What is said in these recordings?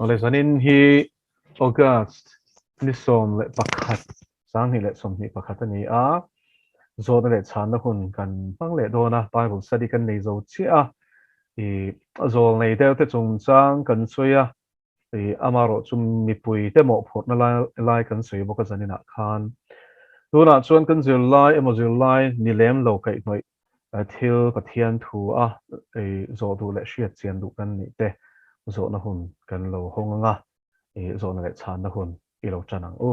Awle zanin hi August ni 11, 2021 a ni a, zawhna leh chhanna hun kan hmang leh dawn a, Bible study kan nei zo chiah a, i zawlnei deuh te chungchang kan sawi a, i amarawh chu mipui te mawhphurhna lai lai kan sawi bawk a zaninah khan. Tunah chuan kan zirlai emaw zirlai ni lem lo kaihhnawih Thil Pathian thu a zawh duh leh hriat chian duh kan nih te zawhna hun kan lo hawng ang a, zawhna leh chhanna hun i lo tan ang u.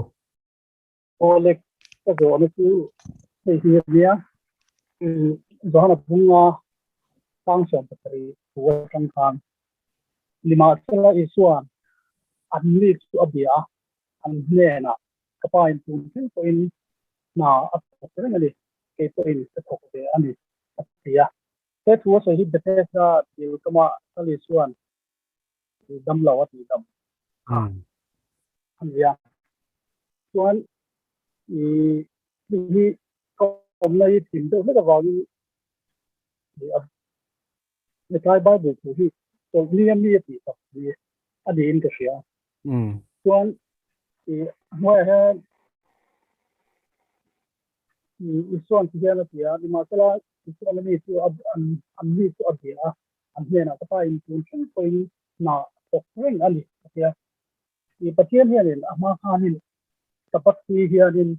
Awle, ka zawhna chu hei hi a nia, Johana bunga sang 17 thu atang khan nimahsela Isua'n an mi chu a bia a, an hnenah ka pa in tun thleng pawhin hna a thawk reng a ni, kei pawhin ka thawk ve a ni, a ti a. He thu a sawi hi Bethesda dil kama Sally chuan dam lo a tih dam kha a ni a. Chuan i hei hi ka awmna hi thim deuh hlek avangin hetlai Bible thu hi chawlhni a mi a tih tak hi a niin ka hria. Chuan i hnuaiah hian Isuan ti hian a ti a, nimahsela Isuan a mi chu an mi chu a bia a, an hnenah ka pa in tun thleng pawhin hna a thawk reng a ni a ti a. I Pathian hianin a hma khanin Sabbath ni hianin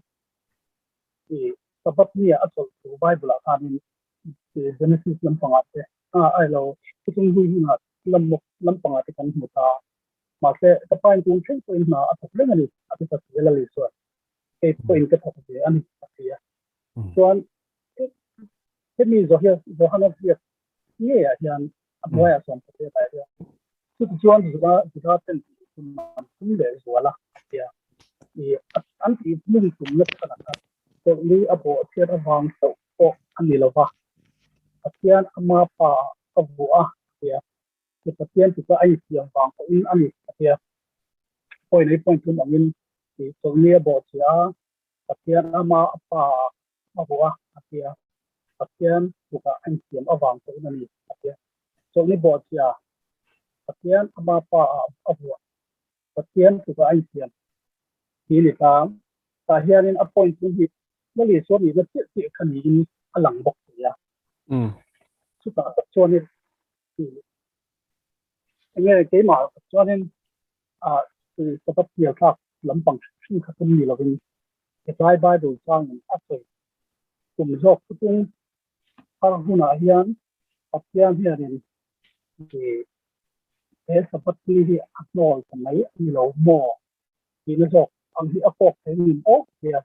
i Sabbath nia a chawlh thu Bible ah khanin Genesis lampangah te a ilo thuthlung hlui hunah lampangah te kan hmu ta. Mahse ka pa in tun thleng pawhin hna a thawk reng a ni a ti ta si a Lali chuan. Kei pawhin ka thawk ve a ni a ti a. Chuan hemi Johana ziak ngeiah hian a hnuaiah 18 ah hian chutichuan Juda Juda ten tih tum an tum leh zual a a ti a. I an tih hmun tumna chhanah khan chawlhni a bawhchhiat avang chauh pawh a ni lo va, Pathian ama pa ah ka vuah a a ti a. He Pathian chu ka a insiam vang pawhin a ni a ti a. Point ei point tum angin i chawlhni a bawhchhiah a, Pathian ama a pa ah a vuah a a ti a. Pathian tukah a insiam avang pawhin a ni a ti a. Chawlhni bawhchhiah a, Pathian ama pa ah a vuah, Pathian tukah a insiam ti ni ta. Tah hianin a point tum hi Lal Isua nihna chiah chiah kha niin a lang bawk si a. Chutah tak chuanin Enge keimah chuanin Sabbath hnial thlak lampang hrim hrim kha tum ni lovin hetlai Bible changin a sawi tum zawk chu har hunah hian Pathian hianin he Sabbath ni hi a hnawl ta mai a ni lo maw tihna zawk ang hi a kawk thei ngem aw tia.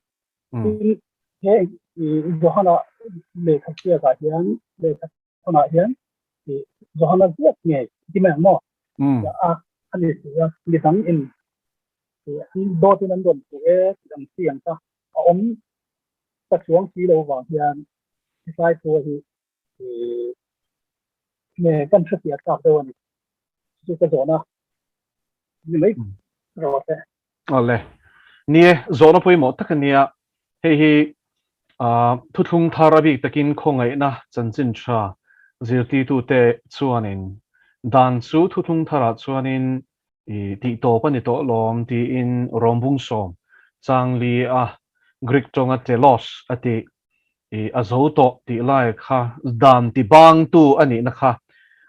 Tin, he Johana lehkha ziakah hian lehkha Tunah hian i Johana ziak ngei ti mai ang maw? A a ni si a, mi dang in i an dawt in an rawn hmu e tih ang chi ang kha a awm ta chuang si lo vang hian hetlai thu hi i nge kan hrefiah tlak deuh a ni. Chu ka zawhna ni mai rawh se. Awle. Ni e, zawhna pawimawh tak a nia. Hei hi thuthlung thar a bik takin khawngaihna chanchin tha zirtirtute chuanin dan chu thuthlung tharah chuanin i tihtawp a ni tawh lawm tiin Rawmbung sawm changli a Greek tawnga telos a tih i a zo tawh tih lai kha dan ti bangtu a nihna kha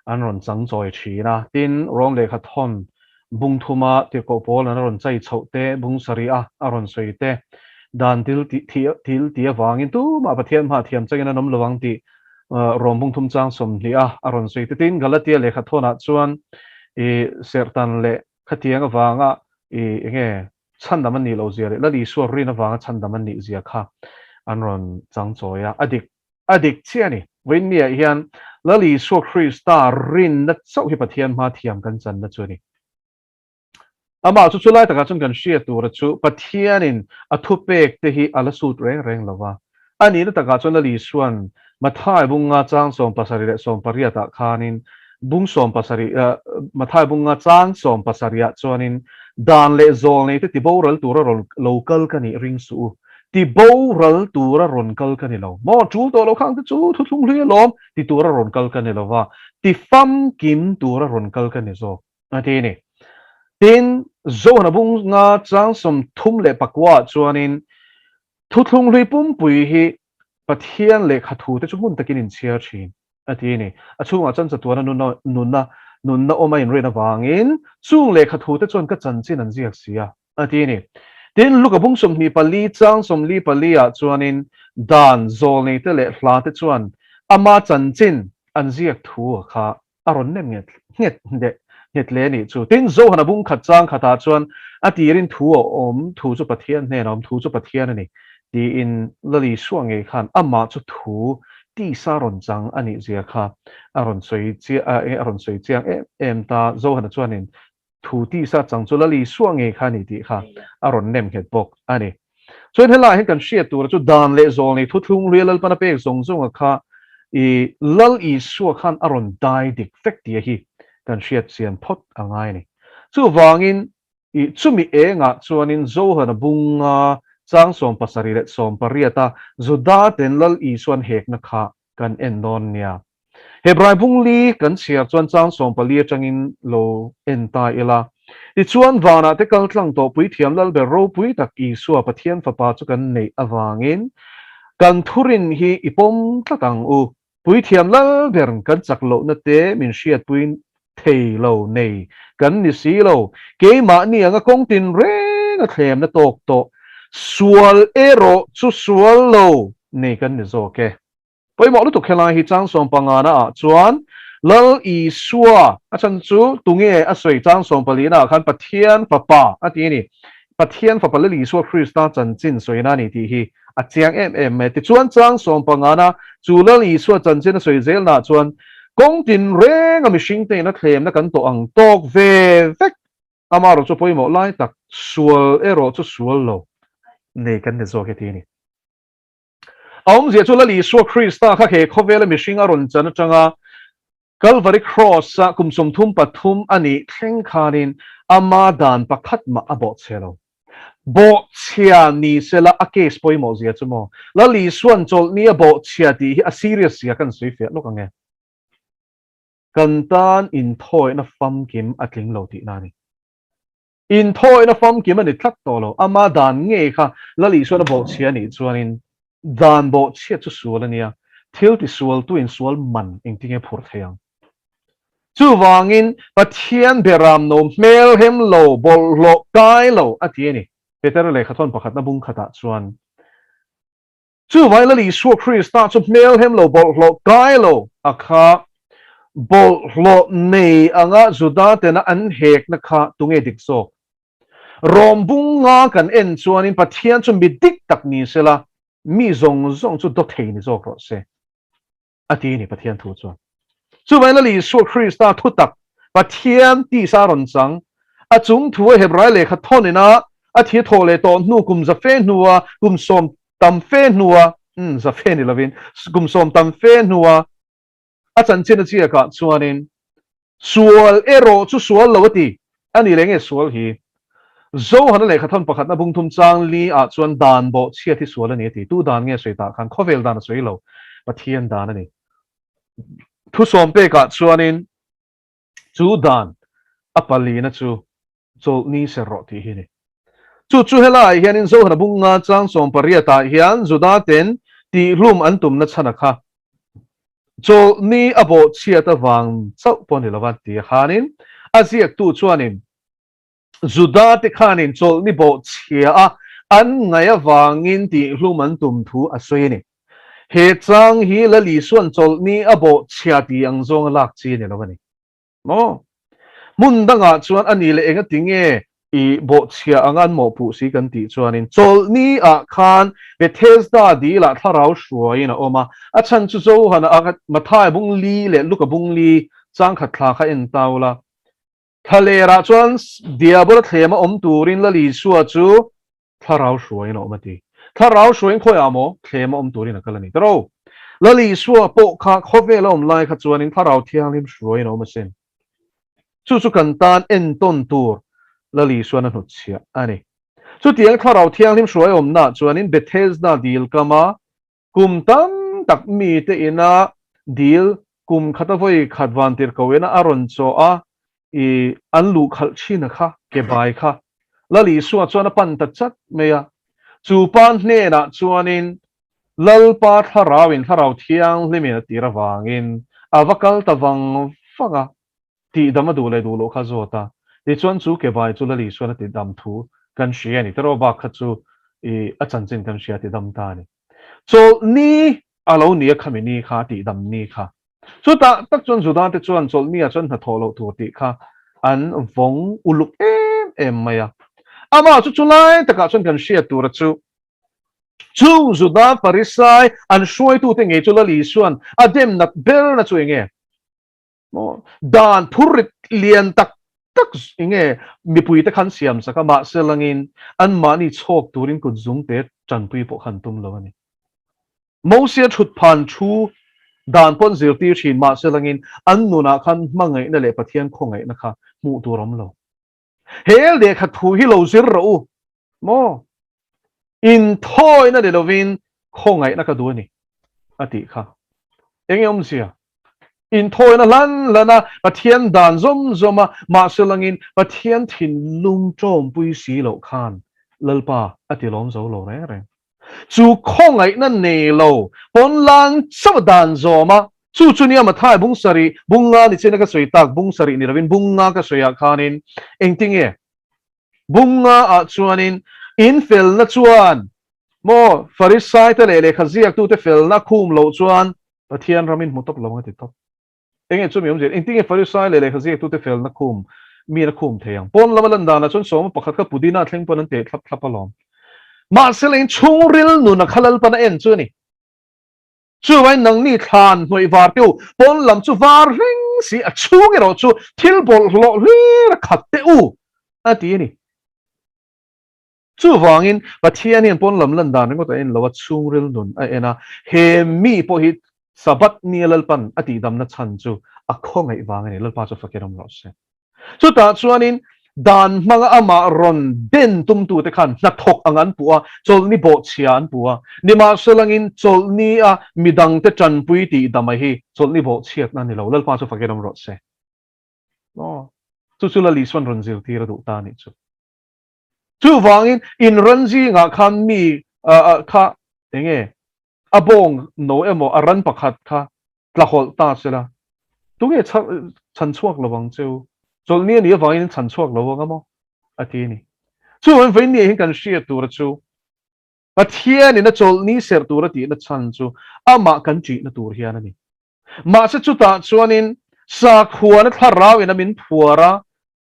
an rawn chang chawi thin a. Tin, Rom lehkha thawn bung thuma tirhkoh pawl an rawn chai chhoh te, bung sarih a a rawn sawi te, dan til til ti avangin tumah Pathian hmaah thiam changin an awm lo ang tih Rom bung thum chang 20 a a rawn sawi te. Tin, Galatia lehkha thawnah chuan i serhtan leh khatiang avanga i enge Chhandam an nih loh zia leh Lal Isua rin avanga chhandam an nih zia kha an rawn chang chawi a, a dik a dik chiah a ni. Vawiinniah hian Lal Isua Krista rinna chauh hi Pathian hma thiam kan channa chu a ni. Amah chu chulai takah chuan kan hriat tura chu Pathianin a thupek te hi a la sut reng reng lo va. A nihna takah chuan Lal Isua'n Mathai bunga chang 17 leh 18 ah khanin bung 17, Mathai bunga chang 17 ah chuanin dan leh zawl neite tiboral tura rawn lo kal ka nih ring suh u. Tiboral tura rawn kal ka ni lo. Maw tul tawh lo khang te chu thuthlung hlui alawm ti tura rawn kal ka ni lo va, tifamkim tura rawn kal ka ni zawk a ti a ni. Tin, Zohana bunga chang 34 ah chuanin Thuthlung hlui pumpui hi Pathian lehkha thu te chu hmun takin inchhiar thin a ti a ni. A chhungah chuan chatuana nuna nunna nunna awm a inrin avangin chung lehkha thu te chuan ka chanchin an ziak si a a ti a ni. Tin, Luka bung 24 chang 44 ah chuanin dan zawlnei te leh hla te chuan ama chanchin an ziak thu kha a rawn nem nghet nghet leh nghet hle a nih chu. Tin, Zohana bung khat chang khatah chuan a tirin thu a awm, thu chu Pathian hnenah a awm, thu chu Pathian a ni tiin Lal Isua ngei khan amah chu thu tisa rawn chang a nih zia kha a rawn sawi chiah a rawn sawi chiang em em ta. Zohana chuanin thu tisa chang chu Lal Isua ngei kha a ni tih kha a rawn nem nghet bawk a ni. Chuan helaiah hian kan hriat tura chu dan leh zawl nei thuthlung hlui a Lalpana pek zawng zawnga kha i Lal Isua khan a rawn dai dik vek tia hi kan hriat chian phawt a ngai a ni. Chuvangin i chumi engah chuanin Johana bunga chang 70 leh 80 a Juda ten Lal Isuan hekna kha kan en dawn nia. Hebrai bung li kan chhiar chuan chang 14 atangin lo en ta ila. Tichuan vanah te kal tlang tawh Puithiam Lalber ropui tak Isua Pathian Fapa chu kan neih avangin kan thurin hi i pawm tlat ang u. Puithiam Lalber kan chak lohna te min hriatpui thei lo nei kan ni si lo. Keimahni anga kawng tinreng a thlemna tawk tawh sual erawh chu sual lo nei kan ni zawk e. Pawimawh lutuk helai hi chang 15 na ah chuan Lal Isua a chan chu tunge a sawi chang 14 na ah khan Pathian Fapa a ti a ni. Pathian Fapa Lal Isua Krista chanchin sawina a ni tih hi a chiang em em mai. Tichuan chang 15 na chu Lal Isua chanchin a sawi zelna ah chuan kawng tinreng a mihring te in a thlemna kan tawh ang tawk ve vek amaherawh chu pawimawh lai tak sual erawh chu sual lo nei kan ni zawk hi ti a ni. A awmzia chu Lal Isua Krista kha he khawvela mihring a rawn chan atanga Kalvari Cross-a kum 33 a nih thleng khanin ama dan pakhat mah a bawhchhe lo. Bawhchhia ni sela a case pawimawh zia chu maw? Lal Isua'n chawlhni a bawhchhia tih hi a serious zia kan sawi fiah lawk ang e. Kan tan inthawihna famkim a tling lo tihna a ni. Inthawina famkim a ni tlat tawh lo. Ama dan ngei kha Lal Isuan a bawhchhia a nih chuanin dan bawhchhiat chu sual a nia, thil tisualtuin sual man engtinge phurh thei ang? Chuvangin Pathian beram no hmelhem lo, bawlhhlawh kai lo a ti a ni. Petera lehkhathawn pakhatna bung khatah chuan, Chuvangin Lal Isua Krista chu hmelhem lo, bawlhhlawh kai lo a kha bawlhhlawh nei anga Juda tena an hekna kha tunge dik zawk? Rom bunga kan en chuanin Pathian chu mi dik tak ni sela, mi zawng zawng chu dawthei ni zawk rawh se, a ti ni Pathian thu chuan. Chuvangin Lal Isua Krista thutak Pathian tisa rawn chang, a chung thu a Hebrai lehkha thawnina a thi thawh leh tawh hnu kum za fe hnua kum sawm tam fe hnua, umm za fe ni lovin, kum sawm tam fe hnua a chanchin a chiakah chuanin sual erawh chu sual lo a ti a ni leh nge sual hi Zohana lehkha thawn pakhatna bung thum chang li ah chuan dan bawh chhiat hi sual a ni a ti. Tu dan nge sawi tah khan khawvel dan a sawi lo, Pathian dan a ni. Thusawm pekah chuanin chu dan a palina chu chawlhni ser rawh tih hi a ni. Chu chu helaiah hianin Zohana bunga chang 18 ah hian Juda ten tihhlum an tumna chhana kha chawlhni a bawh chhiat avang chauh pawh a ni lova ti khanin a ziaktu chuanin Juda te khanin chawlhni bawh chhia a an ngaih avangin tihhlum an tum thu a sawi a ni. He chang hi Lal Isua'n chawlhni a bawh chhia tih ang zawnga lak chi a ni lo a ni. Maw? Hmun dangah chuan a ni leh enga tinge i bawh chhia anga an mawhpuh si kan tih chuanin chawlhni ah khan Bethesda dilah thlarau hruaiin a awm a, a chhan chu Johana a Mathai bung li leh Luka bung li changkhat thla kha en tau la. Thlalerah chuan Diabola thlema awm turin Lal Isua chu thlarau hruaiin a awm a ti. Thlarau hruaiin khawiah maw thlema awm turin a kal a ni. Taro, Lal Isua pawh kha khawvela awm lai kha chuanin thlarau thianghlim hruaiin a awm asin. Chu chu kan tan entawn tur Lal Isuan a hnutchhiah a ni. Chutiang thlarau thianghlim hruai awmnaah chuanin Bethesda dil kama Kum tam tak mite ina dil kum khata vawi khat vantir ko ina a rawn chaw a. I an luh khalh thin a kha, ke bai kha. Lal Isua chuan a pan ta chat mai a. Chu pa hnenah chuanin Lalpa thlarauin thlarau thianghlimin a tir avangin a va kal ta vang vang a, tihdam a duh leh duh loh kha zawt a. Tichuan chu ke bai chu Lal Isuan a tidam thu kan hria a ni. Teraw bak kha chu i a chanchin kan hria a tidam ta a ni. Chawlhni a lo ni a khami ni kha, tihdam ni kha. Chutah tak chuan Juda te chuan chawlhni-ah chuan hnathawh loh tur tih kha an vawng uluk em em mai a. Amah chu chulai takah chuan kan hriat tura chu, chung Juda Pharisai an hruaitute ngei chu Lal Isua'n a dem nat berna chu enge? Maw? Dan phurrit lian tak tak enge mipuite khan siam sak a, mahse langin anmahni chhawk turin kut zungte tanpui pawh khan tum lo a ni. Mosia thut phan thu dan pawn zirtir thin mahse langin an nunah khan hmangaihna leh Pathian khawngaihna kha hmuh tur awm lo. He lehkha thu hi lo zir rawh u maw? Inthawina ni lovin khawngaihna ka duh a ni a tih kha. Enge awmzia? Inthawina hlan hlan a, Pathian dan zawm zawm a, mahse langin Pathian thinlung tawmpui si loh khan Lalpa a ti lawm zo lo reng reng. Chu khawngaihna nei lo pawn lang chauh dan zawm a, chu chu nia Mathai bung sarih, bung nga ni chin a ka sawi tak, bung sarih ni lovin bung nga ka sawi ah khanin engtinge bung nga ah chuanin in felna chuan maw Farisai te leh lehkha ziaktute felna khum loh chuan Pathian ram in hmu tawp lo ang a ti tawp. Enge chu mi awmzia? Engtinge Farisai leh lehkha ziaktute felna khum miin a khum thei ang? Pawn lama lan danah chuan sawma pakhat kha pudina thleng pawn an teh thlap thlap alawm. Mahse leng chhungril nun a kha Lalpan a en chu a ni. Chuvangin nangni thlan hnawih var teh u, pawn lam chu var hleng si, a chhung erawh chu thil bawlhhlawh hlir a khat teh u, a ti a ni. Chuvangin, Pathian hian pawn lam lan dan ringawt a en lo a, chhungril nun a en a. He mi pawh hi Sabbath nia Lalpan a tihdamna chhan chu a khawngaih vang a ni. Lalpa chu fakin awm rawh se. Chutah chuanin dan hmanga amah rawn den tumtute khan hnathawk ang an puh a, chawlhni bawhchhia an puh a. Nimahselangin chawlhni a midangte tanpui tihdama hi chawlhni bawhchhiatna a ni lo. Lalpa chu fakin awm rawh se. Aw, chu chu Lal Isuan rawn zirtir a duh ta a nih chu. Chuvangin in ran zingah khan mi kha enge a bawng no emaw a ran pakhat kha tla hawlh ta sela, tunge chhan chhuak lo ang cheu? Chawlhni a nih avangin in chhan chhuak lo ang a maw? a ti a ni. Chuvangin vawiin hian kan hriat tura chu Pathianin a chawlhni serh tura tihna chhan chu amah kan ṭihna tur hian a ni. Mahse chutah chuanin sakhuana thlarauin a min phuar a,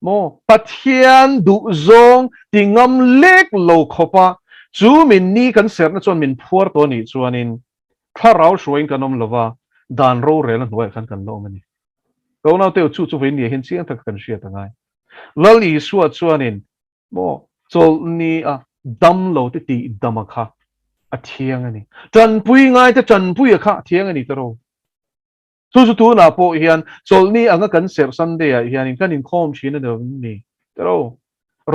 maw? Pathian duhzawng ti ngam lek lo khawpa chu min ni kan serhna chuan min phuar tawh anih chuanin thlarau hruaiin kan awm lova, dan rorel a hnuaiah khan kan la awm a ni. Ka unaute u, chu chu vawiin ni ah hian chiang taka kan hriat a ngai. Lal Isua chuanin maw chawlhni a dam lo te tih dama kha a thiang a ni. Tanpui ngai te tanpui a kha a thiang a ni tawrh. Chu chu tunah pawh hian chawlhni anga kan serh Sunday ah hianin kan inkhawm thin a ni lo ni tawrh.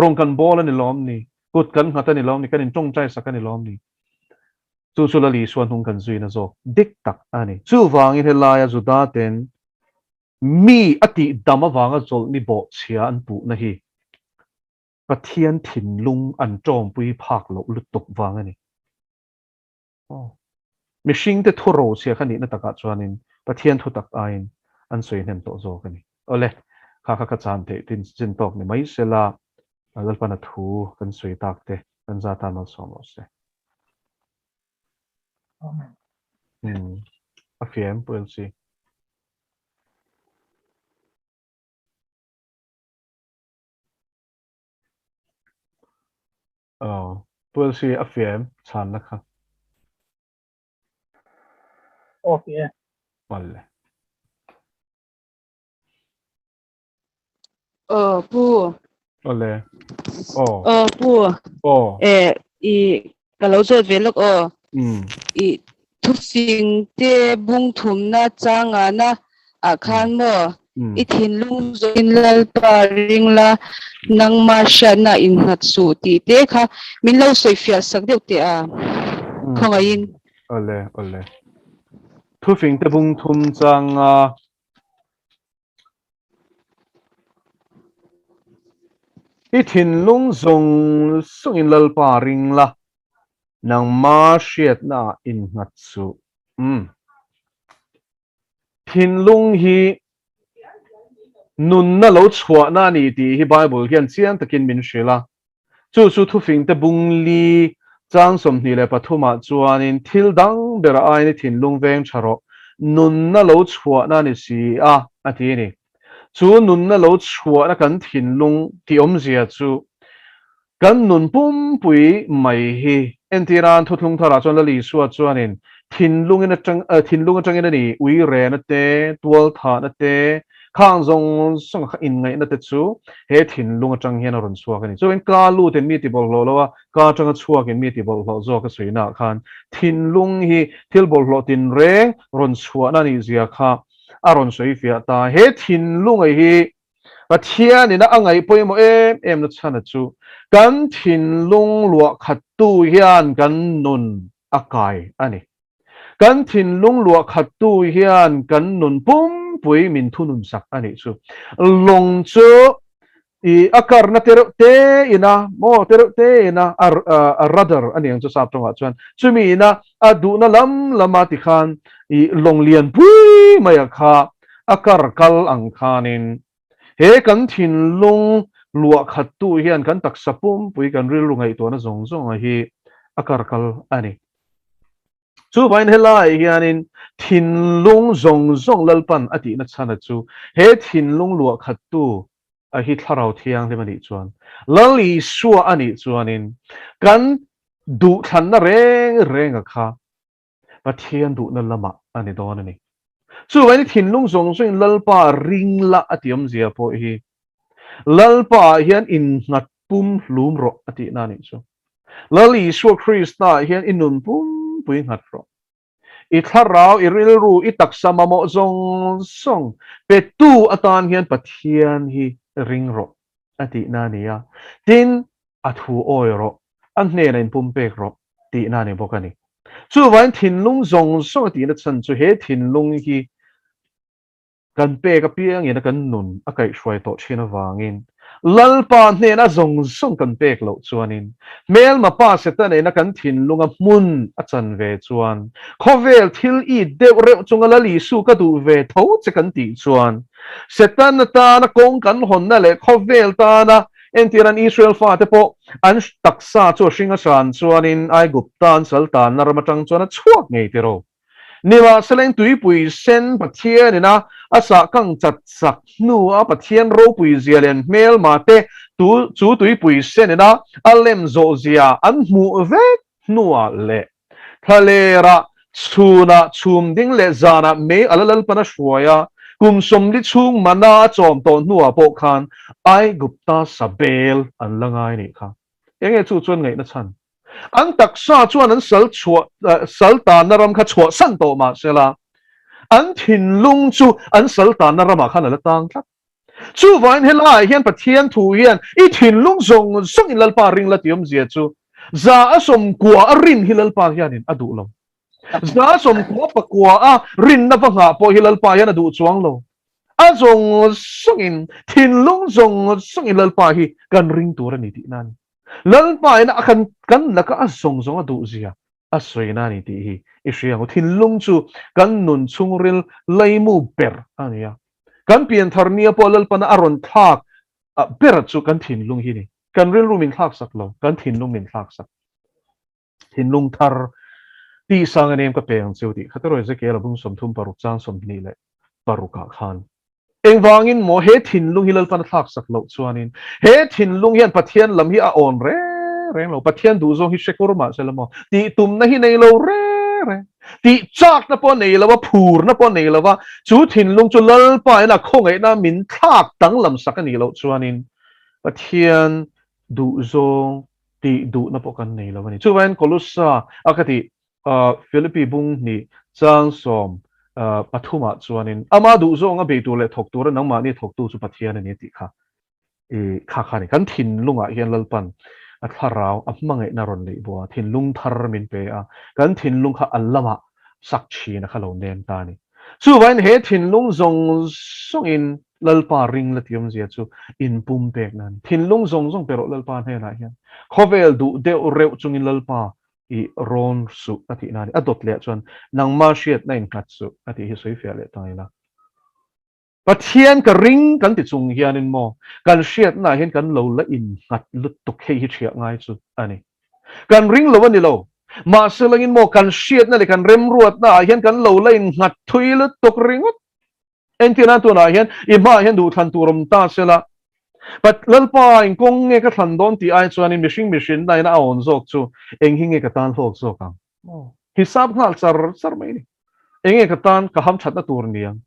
Rawng kan bawl a ni lawm ni, kut kan nghat a ni lawm ni, kan intawngtai sak a ni lawm ni. Chu chu Lal Isua hnung kan zuina zawk dik tak a ni. Chuvangin helaia Juda ten Mi a tih dam avanga chawlhni bawhchhia an puhna hi Pathian thinlung an tawmpui phak loh lutuk vang a ni. Aw. Mihringte thu rochhia kha nihna takah chuanin Pathian thu tak aiin an sawi hnem tawh zawk a ni. Awle, kha kha ka chan theih tin chin tawk ni mai sela, Lalpana thu kan sawi tak te kan za tan malsawm rawh se. Amen. A fiam Pu LC. Aw, Pu LC a fiam chhanna kha. Aw fiam. Awle. Aw pu. Awle. Aw. Aw pu. Aw. Eh i ka lo zawt ve lawk aw. Mm. I thufing te bung thumna changana ah khan maw Mm. i thinlung zawin Lalpa ring la nangma hriatna innghat suh tih te kha min lo sawi fiah sak deuh teh a. Mm. Khawngaihin. Awle awle. Thufing te bung thum changa. I thinlung zawng zawngin Lalpa ring la, nangma hriatnaah innghat suh. Umm. Thinlung hi nunna lo chhuahna a ni tih hi Bible hian chiang takin min hrilh a. Chu chu thufingte bung li chang 23 ah chuanin thil dang bera aiin i thinlung veng tha rawh, nunna lo chhuahna a ni si a, a ti a ni. Chu nunna lo chhuahna kan thinlung tih awmzia chu kan nun pumpui mai hi. Entirnan thuthlung tharah chuan Lal Isua chuanin thinlungin atang thinlung atangin a ni uirena te, tualthahna te, khang zawng zawng kha inngaihna te chu he thinlung atang hian a rawn chhuak a ni. Chuan ka lutin mi ti bawlhhlawh lo a, ka atanga chhuakin mi ti bawlhhlawh zawk a sawiinaah khan thinlung hi thil bawlhhlawh tinreng rawn chhuahna a nihzia kha a rawn sawi fiah ta. He thinlunga hi Pathianina a ngaih pawimawh em em na chhana chu kan thinlung luah khattu hian kan nun a kai a ni. Kan thinlung luah khattu hian kan nun pumpui min thunun sak a nih chu. Lawng chu I a karna te reuh te ina maw te reuh te ina a a rudder a ni ang chu sap tawngah chuan chumi ina a duhna lam lama tikhan i lawng lian pui maia kha a kar kal ang khanin he kan thinlung luah khattu hian kan taksa pumpui kan rilru ngaihtuahna zawng zawnga hi a kar kal a ni. Chuvain helaiah hianin thinlung zawng zawng Lalpan a tihna chhana chu he thinlung luah khattu a hi Thlarau Thianghlim a nih chuan, Lal Isua a nih chuanin kan duhthlanna reng renga kha Pathian duhna lamah a ni dawn a ni. Chuvain i thinlung zawng zawngin Lalpa ring la a tih awmzia pawh hi Lalpaah hian innghat pum hlum rawh a tihna a nih chu. Lal Isua Krista hian i nun pumpui nghat rawh. I thlarau, i rilru, i taksa mamawh zawng zawng petu atan hian Pathian hi ring rawh a tihna a ni a. Tin, a thu awi rawh, a hnenah inpumpek rawh tihna a ni bawk a ni. Chuvangin thinlung zawng zawng a tihna chhan chu he thinlung hi Kan pek apiangin a kan nun a kaihhruai tawh thin avangin Lalpa hnena zawng zawng kan pek loh chuanin hmelma pa Setana ina kan thinlunga hmun a chan ve chuan khawvel thil it deuh reuh chunga Lal Isu ka duh ve tho che kan tih chuan Setana tana kawng kan hawnna leh khawvel tana entiran Israel fate pawh an taksa chu a hring a hran chuanin Aigupta an saltanna ram atang chuan a chhuak ngei tiro. Nimahsela tuipui sen Pathian ina a sah kang chat sak hnua Pathian ropui zia leh an hmelma te tu chu tuipui sen ina a lem zawh zia an hmuh vek hnuah leh thlalera chhunah chhum ding leh zanah mei a la lalpan a hruai a, kum 40 chhung mana a chawm tawh hnuah pawh khan Aigupta sabel an la ngai nih kha. Enge chu chuan ngaihna chhan? An taksa chuan an sal chhuah sal tanna ram kha chhuah san tawh mah sela, an thinlung chu an sal tanna ramah khan a la tang tlat. Chuvangin helaiah hian Pathian thu hian i thinlung zawng zawngin Lalpa ring la tih awmzia chu za a 90 a rin hi Lalpa hianin a duh lo. Za a 90 pakua a rinna va nghah pawh hi Lalpa hian a duh chuang lo. A zawng zawngin, thinlung zawng zawngin Lalpa hi kan ring tur a ni tihna a ni. Lalpa in a kan kan laka a zawng zawng a duh zia a sawina a ni tih hi i hria ang u. Thinlung chu kan nun chhungril laimu ber a ni a. Kan pianthar nia pawh Lalpana a rawn thlak ber chu kan thinlung hi a ni. Kan rilru min thlak sak lo, kan thinlung min thlak sak. Thinlung thar tih sang a nem ka pe ang cheu tih kha te rawi Ezekiel a bung 36 chang 26 ah khan Engvangin maw he thinlung hi Lalpan a thlak sak loh chuanin he thinlung hian Pathian lam hi a awn reng reng lo, Pathian duhzawng hi hre kur mah se la maw tih tumna hi nei lo reng reng, tih chakna pawh nei lo a, phurna pawh nei lo a, chu thinlung chu Lalpa in a khawngaihna min thlak danglam sak a nih loh chuanin Pathian duhzawng tih duhna pawh kan nei lo a ni. Chuvangin Kolossa a ka tih Philippi bung hnih chang 13 ah chuanin ama duhzawnga bei tur leh thawk tura nangmahni thawktu chu Pathian a ni tih kha i kha kha a ni. Kan thinlungah hian Lalpan a thlarau a hmangaihna rawn neih bawh a, thinlung thar min pe a, kan thinlung kha a lamah sak thin a kha lo nem ta a ni. Chuvangin he thinlung zawng zawngin. Lalpa ring la ti awmzia chu inpum pek na a ni. Thinlung zawng zawng pe rawh Lalpa hnenah hian. Khawvel duh deuh reuh chungin Lalpa i rawn suh a tihna a ni. A dawt leh ah chuan nangma hriatna innghat suh a tih hi sawi fiah leh ta ila. Pathian ka ring kan ti chung hianin maw kan hriatnaah hian kan lo la innghat lutuk hei hi ṭhiah ngai chu a ni. Kan ring lo a ni lo. Mahse langin maw kan hriatna leh kan remruatnaah hian kan lo la innghat thui lutuk ringawt. Entirna tunah hian i hmaah hian duhthlan tur awm ta se la, Pat Lalpa in kawng nge ka thlan dawn tih ai chuanin mihring mihrinna in a awn zawk chu eng hi nge ka tan hlawk zawk ang? Hisap nghal char char mai a ni. Enge ka tan ka hamthatna tur ni ang?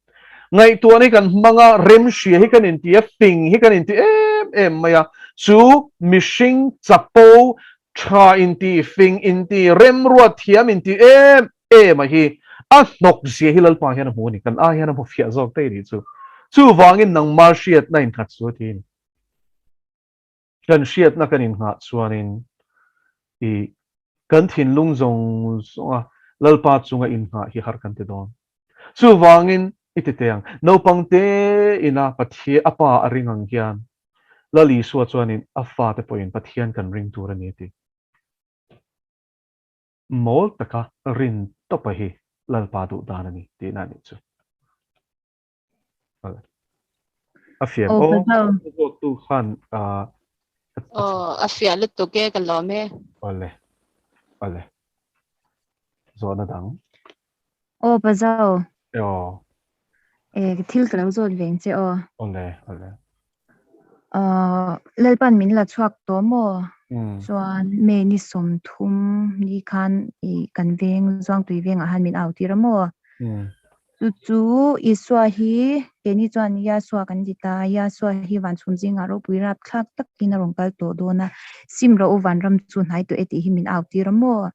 Ngaihtuahna hi kan hmang a, remhria hi kan inti a, fing hi kan inti em em mai a, chu mihring chapo tha inti, fing inti, remruat thiam inti em em a hi a hnawk zia hi Lalpa hian a hmu a ni. Kan ai hian a hmu fiah zawk daih a nih chu. Chuvangin nangmah hriatna innghat chu a ti a ni. Kan hriatna kan innghah chuanin i kan thinlung zawng zawnga Lalpa chunga innghah hi har kan ti dawn. Chuvangin i ti teh ang, naupang te ina Pathian a pa a ring ang hian Lal Isua chuanin a fate pawhin Pathian kan ring tur a ni a ti. Mawl taka rin tawpa hi Lalpa duh dan a ni tihna a nih chu. A fiah Aw, aw, Pazo. a zawttu khan a Aw, a fiah lutuk e, ka lawm e. Awle, awle. Zawhna dang. Aw, Pazo. Aw. E, thil ka lo zawt veng che aw. Awle, awle. Aw, Lalpan min la chhuak tawh maw? Chuan May ni 30 ni khan i kan veng Zuangtui vengah han min au tir a maw? Chu chu Isua hi keini chuan Yahshua kan ti ta, Yahshua hi van chhum zingah ropui rapthlak takin a rawn kal tawh dawn a, sim rawh u vanram chu hnai tawh e tih hi min au tir a maw?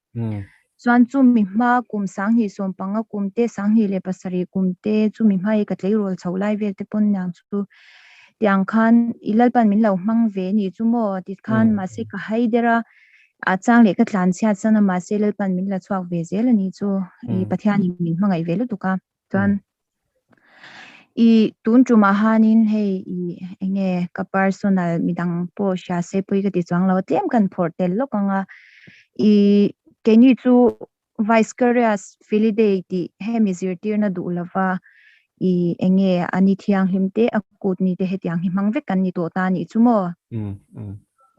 Chuan chumi hma kum 2015 kum te, 2007 kum te, chumi hma hi ka tleirawl chho lai vel te pawn niang chu tiang khan i Lalpan min lo hmang ve ni chu maw ti khan mahse ka hai der a, a chang leh ka tlan chhiat san a mahse Lalpan min la chhuak ve zel a ni chu i Pathianin min hmangaih ve lutuk a. Chuan i tun tumah hanin hei i enge ka personal midang pawh hria se pawh ka ti chuang lo a tlem kan phawrh tel lawk ang a i keini chu Vicarious Filii tih hemi zirtirna duh lova i enge a ni thianghlim te a kut ni te hetiang hi hmang vek kan ni tawh ta a nih chu maw?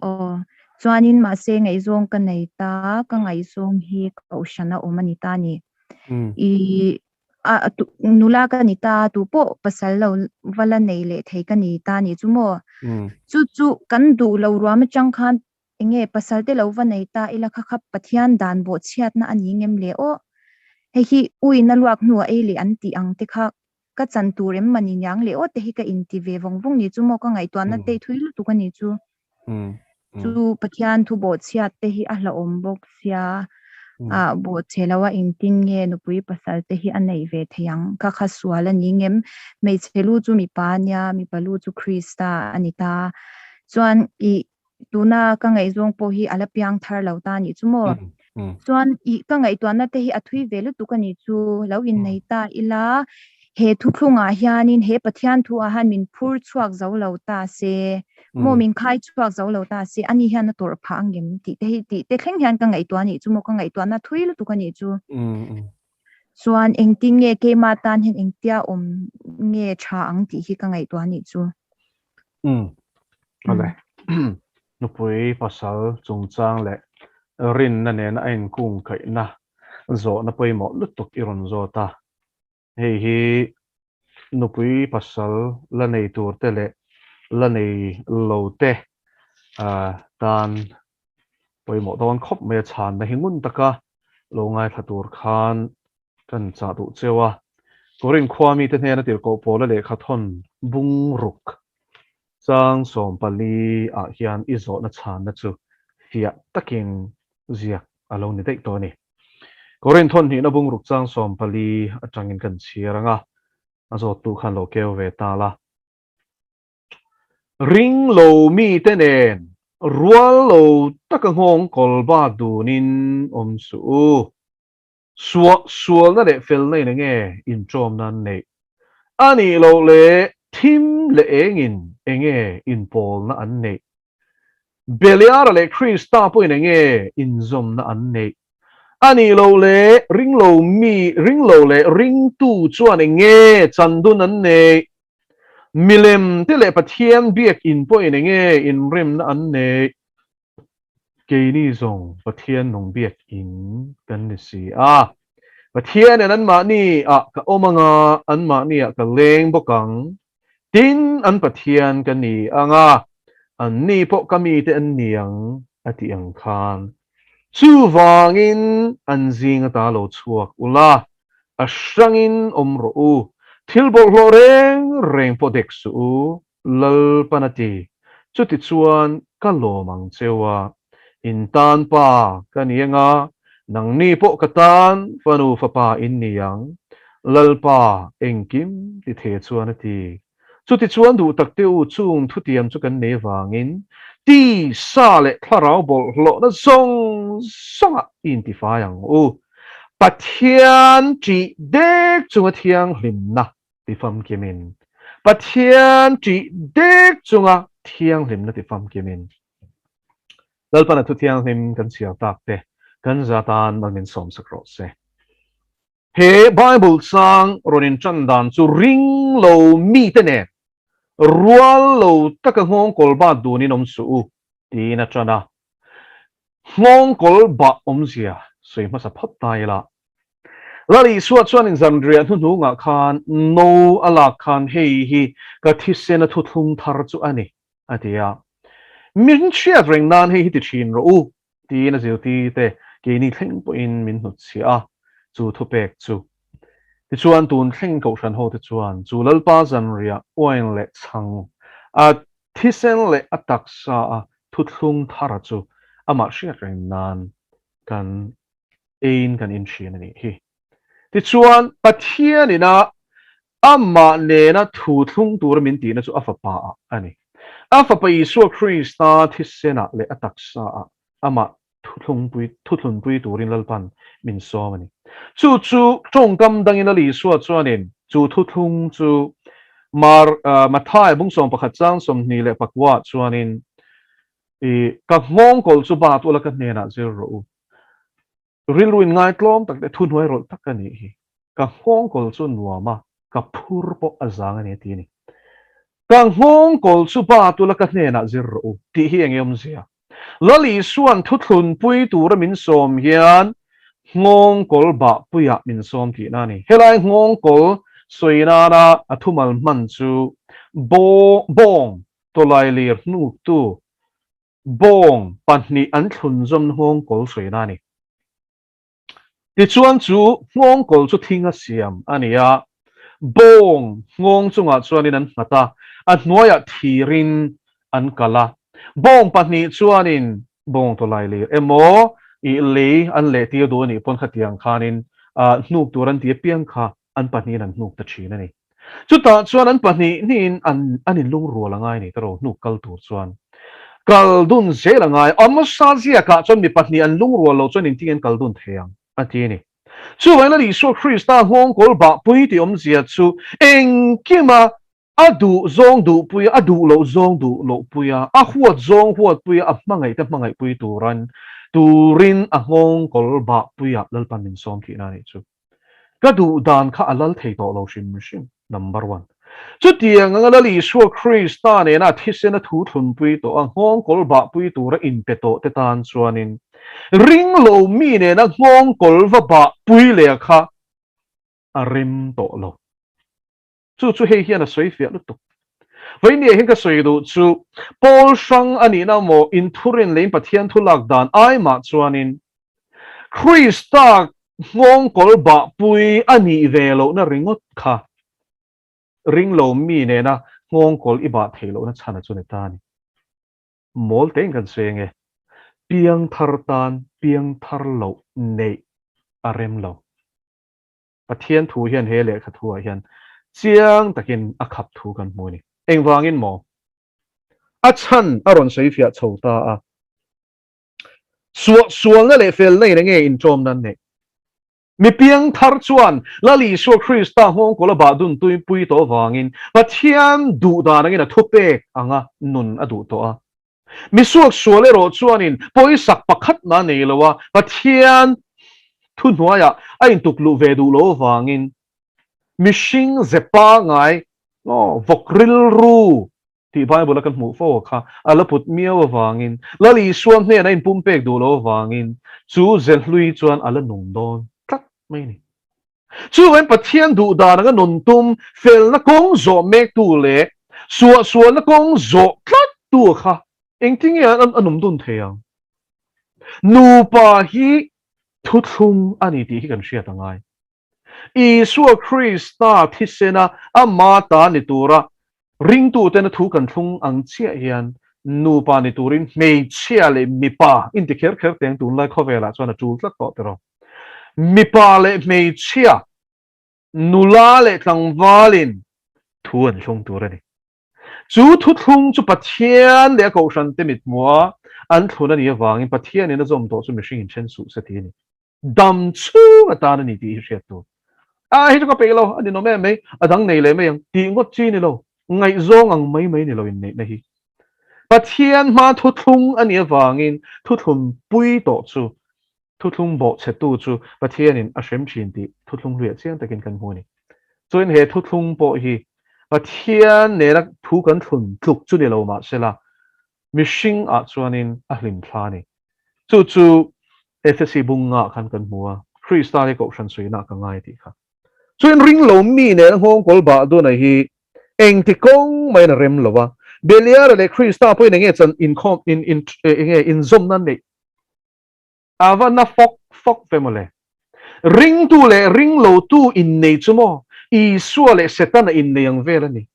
Aw chuanin mahse ngaihzawng ka nei ta ka ngaihzawng hi kohhran a awm a ni ta a ni. I a nula ka ni ta tu pawh pasal lo va la nei leh thei ka ni ta ni chu maw chu chu kan duh lo ruam atang khan enge pasal te lo va nei ta ila kha kha Pathian dan bawh chhiatna a ni ngem le aw hei hi uina luak hnuah ei leh an tih ang te kha ka chan tur em mani niang le aw te hi ka inti ve vawng vawng ni chu maw ka ngaihtuahna te thui lutuk a ni chu. Chu Pathian thu bawhchhiat te hi a hlauhawm bawk sia, a bawhchhe lo a engtin nge nupui pasal te hi a neih ve thei ang? Kha kha sual a ni ngem? Hmeichhe lu chu mipa a nia, mipa lu chu Krista a ni ta. Chuan i tuna ka ngaihzawng pawh hi a la piang thar lo ta a nih chu maw? Chuan i ka ngaihtuahna te hi a thui ve lutuk a nih chu, lo innei ta ila he thuthlungah hianin he Pathian thu ah hian min phur chhuak zo lo ta se, maw min khai chhuak zo lo ta se, ani hian a tawrh phah angem tih te hi tih te thleng hian ka ngaihtuah a nih chu maw, ka ngaihtuahna thui lutuk a nih chu. Chuan engtin nge keimah tan hian engtia awm nge tha ang tih hi ka ngaihtuah a nih chu. Awle. Nupui pasal chungchang leh rinna nena a inkungkaihna zawhna pawimawh lutuk i rawn zawt a. Hei hi nupui pasal la nei tur te leh la nei lo te tan pawimawh dawn khawp mai a chhanna hi ngun taka lo ngaithla tur khan kan chah duh cheu a. Korin khua mite hnena tirhkoh pawla lehkha thawn bungruk chang 14 ah hian i zawhna chhanna chu fiah takin ziak a lo ni daih tawh a ni. Korin thawn hnihna bungruk chang 14 atangin kan chhiar ang a, a zawttu khan lo keu ve ta la. Ring lo mite nen rual lo taka nghawng kawl bak dunin awm suh u. Suah sualna leh felna in enge inṭawmna an neih? A nih loh leh Thim leh engin enge inpawlna an neih? Beliara leh Krista pawhin enge inzawmna an neih? A nih loh leh ringlo mi, ringlo leh ringtu chuan enge chandun an neih? Milem te leh Pathian biakin pawhin enge inremna an neih? Keini zawng Pathian nung biakin kan ni si a. Pathianin anmahni ah ka awm anga, anmahni ah ka leng bawk ang. Tin, an Pathian ka ni ang a, anni pawh ka mite an ni ang, a tih ang khan. Chuvangin an zing ata lo chhuak ula, a hrangin awm rawh u. Thil bawlhhlawh reng reng pawh dek suh u, Lalpan a ti. Chutichuan ka lawm ang cheu a, in tan pa ka ni anga, nangni pawh ka tan fanu fapa in ni ang, Lalpa engkim ti the chuan a ti. Chutichuan duh tak te u chung thutiam chu kan nei vangin ti sa leh thlarau bawlhhlawhna zawng zawngah i intifai ang u. Pathian ṭih dek chunga thianghlimna ti famkimin, Pathian ṭih dek chunga thianghlimna ti famkimin, Lalpana thu thianghlim kan chhiar tak te kan za tan mal min sawmsak rawh se. He Bible chang rawn inṭan dan chu ring lo mite nen rual lo taka nghawngkawl bat dunin awm suh u tiin a ṭan a. Nghawngkawl bah awmzia sawi hmasa phawt ta ila. Lal Isua chuan in zanriah hnuhnungah khan no a lak khan hei hi ka thisena thuthlung thar chu a ni, a ti a. Min hriat reng nan hei hi ti thin rawh u, tiin a zirtirte keini thleng pawhin min hnutchhiah a, chu thupek chu. Tichuan tun thleng Kohhran hote chuan chu Lalpa zanriah uain leh chhang a thisen leh a taksa a thuthlung thara chu amah hriat reng nan kan eiin kan inhrian a nih hi. Tichuan, Pathianin a amah nena thu thlung tura min tihna chu a fapa ah a ni. A fapa Isua Krista thisenah leh a taksa ah amah thuthlungpui turin Lalpan min sawm a ni. Chu chu tawngkam dangin Lal Isua chuanin chu thuthlung chu Mar Matthai bung 11 chang 24 chuanin I ka nghawngkawl chu bat ula ka hnenah zir rawh u. Rilru in ngaitlawm tak leh thuhnuai rawlh tak a nih hi. Ka nghawngkawl chu nuam a, ka phur pawh a zang a ni a ti a ni. Ka nghawngkawl chu bat ula ka hnenah zir rawh u tih hi eng awmzia? Lal Isua'n thuthlunpui tura min sawm hian nghawngkawl bahpuiah min sawm tihna a ni. Helai nghawngkawl sawi nana a thumal hman chu bawng Tawlailir hnuktu bawng pahnih an thlunzawm nghawngkawl sawiin a ni. Tichuan chu nghawngkawl chu thinga siam a ni a, bawng nghawng chungah chuanin an nghat a, a hnuaiah thirin an kal a. Bawng pahnih chuanin bawng tawlailir emaw ih lei an lehtir duh a nih pawn khatiang khanin hnuk tur an ti apiang kha an pahnihin an hnuk ta thin a ni. Chutah chuan an pahnih hnihin an an inlungrual a ngai ni tawrh hnuk kal tur chuan kal dun zel a ngai. Amosa ziakah chuan mi pahnih an lungrual lo chuan inting an kal dun thei ang a ti a ni. Chuvangin Lal Isua Krista nghawngkawl bahpui tih awmzia chu engkima a duh zawng duhpui a, a duh loh zawng duh lohpui a, a huat zawng huatpui a, a hmangaihte hmangaihpui turan turin a nghawngkawl bahpuiah Lalpan min sawm tihna a nih chu. Ka duh dan kha a lal thei tawh lo hrim hrim, number one. Chutiang anga Lal Isua Krista nena a thisena thu thlunpui tawh a, nghawngkawl bahpui tura inpe tawh te tan chuanin ring lo mi nena nghawngkawl va bahpui leh kha a rem tawh lo. Chu chu hei hian a sawi fiah lutuk. Vawinia hian ka sawi duh chu Paul hrang a nihna maw inthurin leh in Pathian thu lak dan ai mah chuanin Krista nghawngkawl bahpui a nih ve lohna ringawt kha ring lo mi nena nghawngkawl i bah theih lohna chhan a chu ni ta a ni. Mawl tein kan sawi ange. Piangthar tan piangthar loh neih a rem lo. Pathian thu hian he lehkha thu ah hian chiang takin a khap thu kan hmu a ni. Engvangin maw? A chhan a rawn sawi fiah chho ta a. Suah sualna leh felna in enge inṭawmna an neih? Mi piangthar chuan Lal Isua Krista nghawngkawl a bah dun tuipui tawh avangin Pathian duh dan angin a thupek anga nun a duh tawh a. Mi suaksual erawh chuanin pawisak pakhatna a nei lo a, Pathian thuhnuaiah a intukluh ve duh lo avangin mihring ze pangai, vawk rilru tih Bible a kan hmuh fo a kha a la put miau avangin Lal Isua hnena inpumpek duh lo avangin chu ze hlui chuan a la nung dawn tlat mai a ni. Chuvangin Pathian duh dan anga nun tum felna kawng zawh mektu leh suahsualna kawng zawh tlattu kha engtinge a num dun thei ang? Nupa hi thuthlung a ni tih hi kan hriat a ngai. Isua Krista thisena ama ta ni tura ringtuten a thu kan thlung ang chiah hian nupa ni turin hmeichhia leh mipa inti kher kher teng tunlai khawvelah chuan a tul tlat tawh tiraw. Mipa leh hmeichhia, nula leh tlangvalin thu an thlung tur a ni. Chu thuthlung chu Pathian leh a kohhrante mithmuha an thlun a nih avangin Pathianin a zawm tawh chu mihring inthen suh se ti a ni. Dam chhung atan a ni tih hi hriat tur. A hei chu ka peih lo, a ninawm em mai, a dang nei leh mai ang tih ngawt chi ni lo, ngaihzawng ang mai mai ni lo inneihna hi. Pathian hma thuthlung a nih avangin thuthlun pui tawh chu, thuthlung bawhchhetu chu Pathianin a hrem thin tih thuthlung hluiah chiang takin kan hmu a ni. Chuan he thuthlung pawh hi Pathian nena thu kan thlun tluk chu ni lo mahsela, Mihring ah chuanin a hlim thla a ni. Chu chu Efesi bunga khan kan hmu a, Krista hi kohhran suihna ka ngai tih kha. Chuan ring lo mi nen nghawngkawl bah duna hi engti kawng maiin a rem lo a, Beliara leh Krista pawhin enge chan inkhawm in in enge inzawmna neih a va na fawk fawk ve mawle. Ringtu leh ring lotu innei chu maw Isua leh Setana innei ang vel a ni.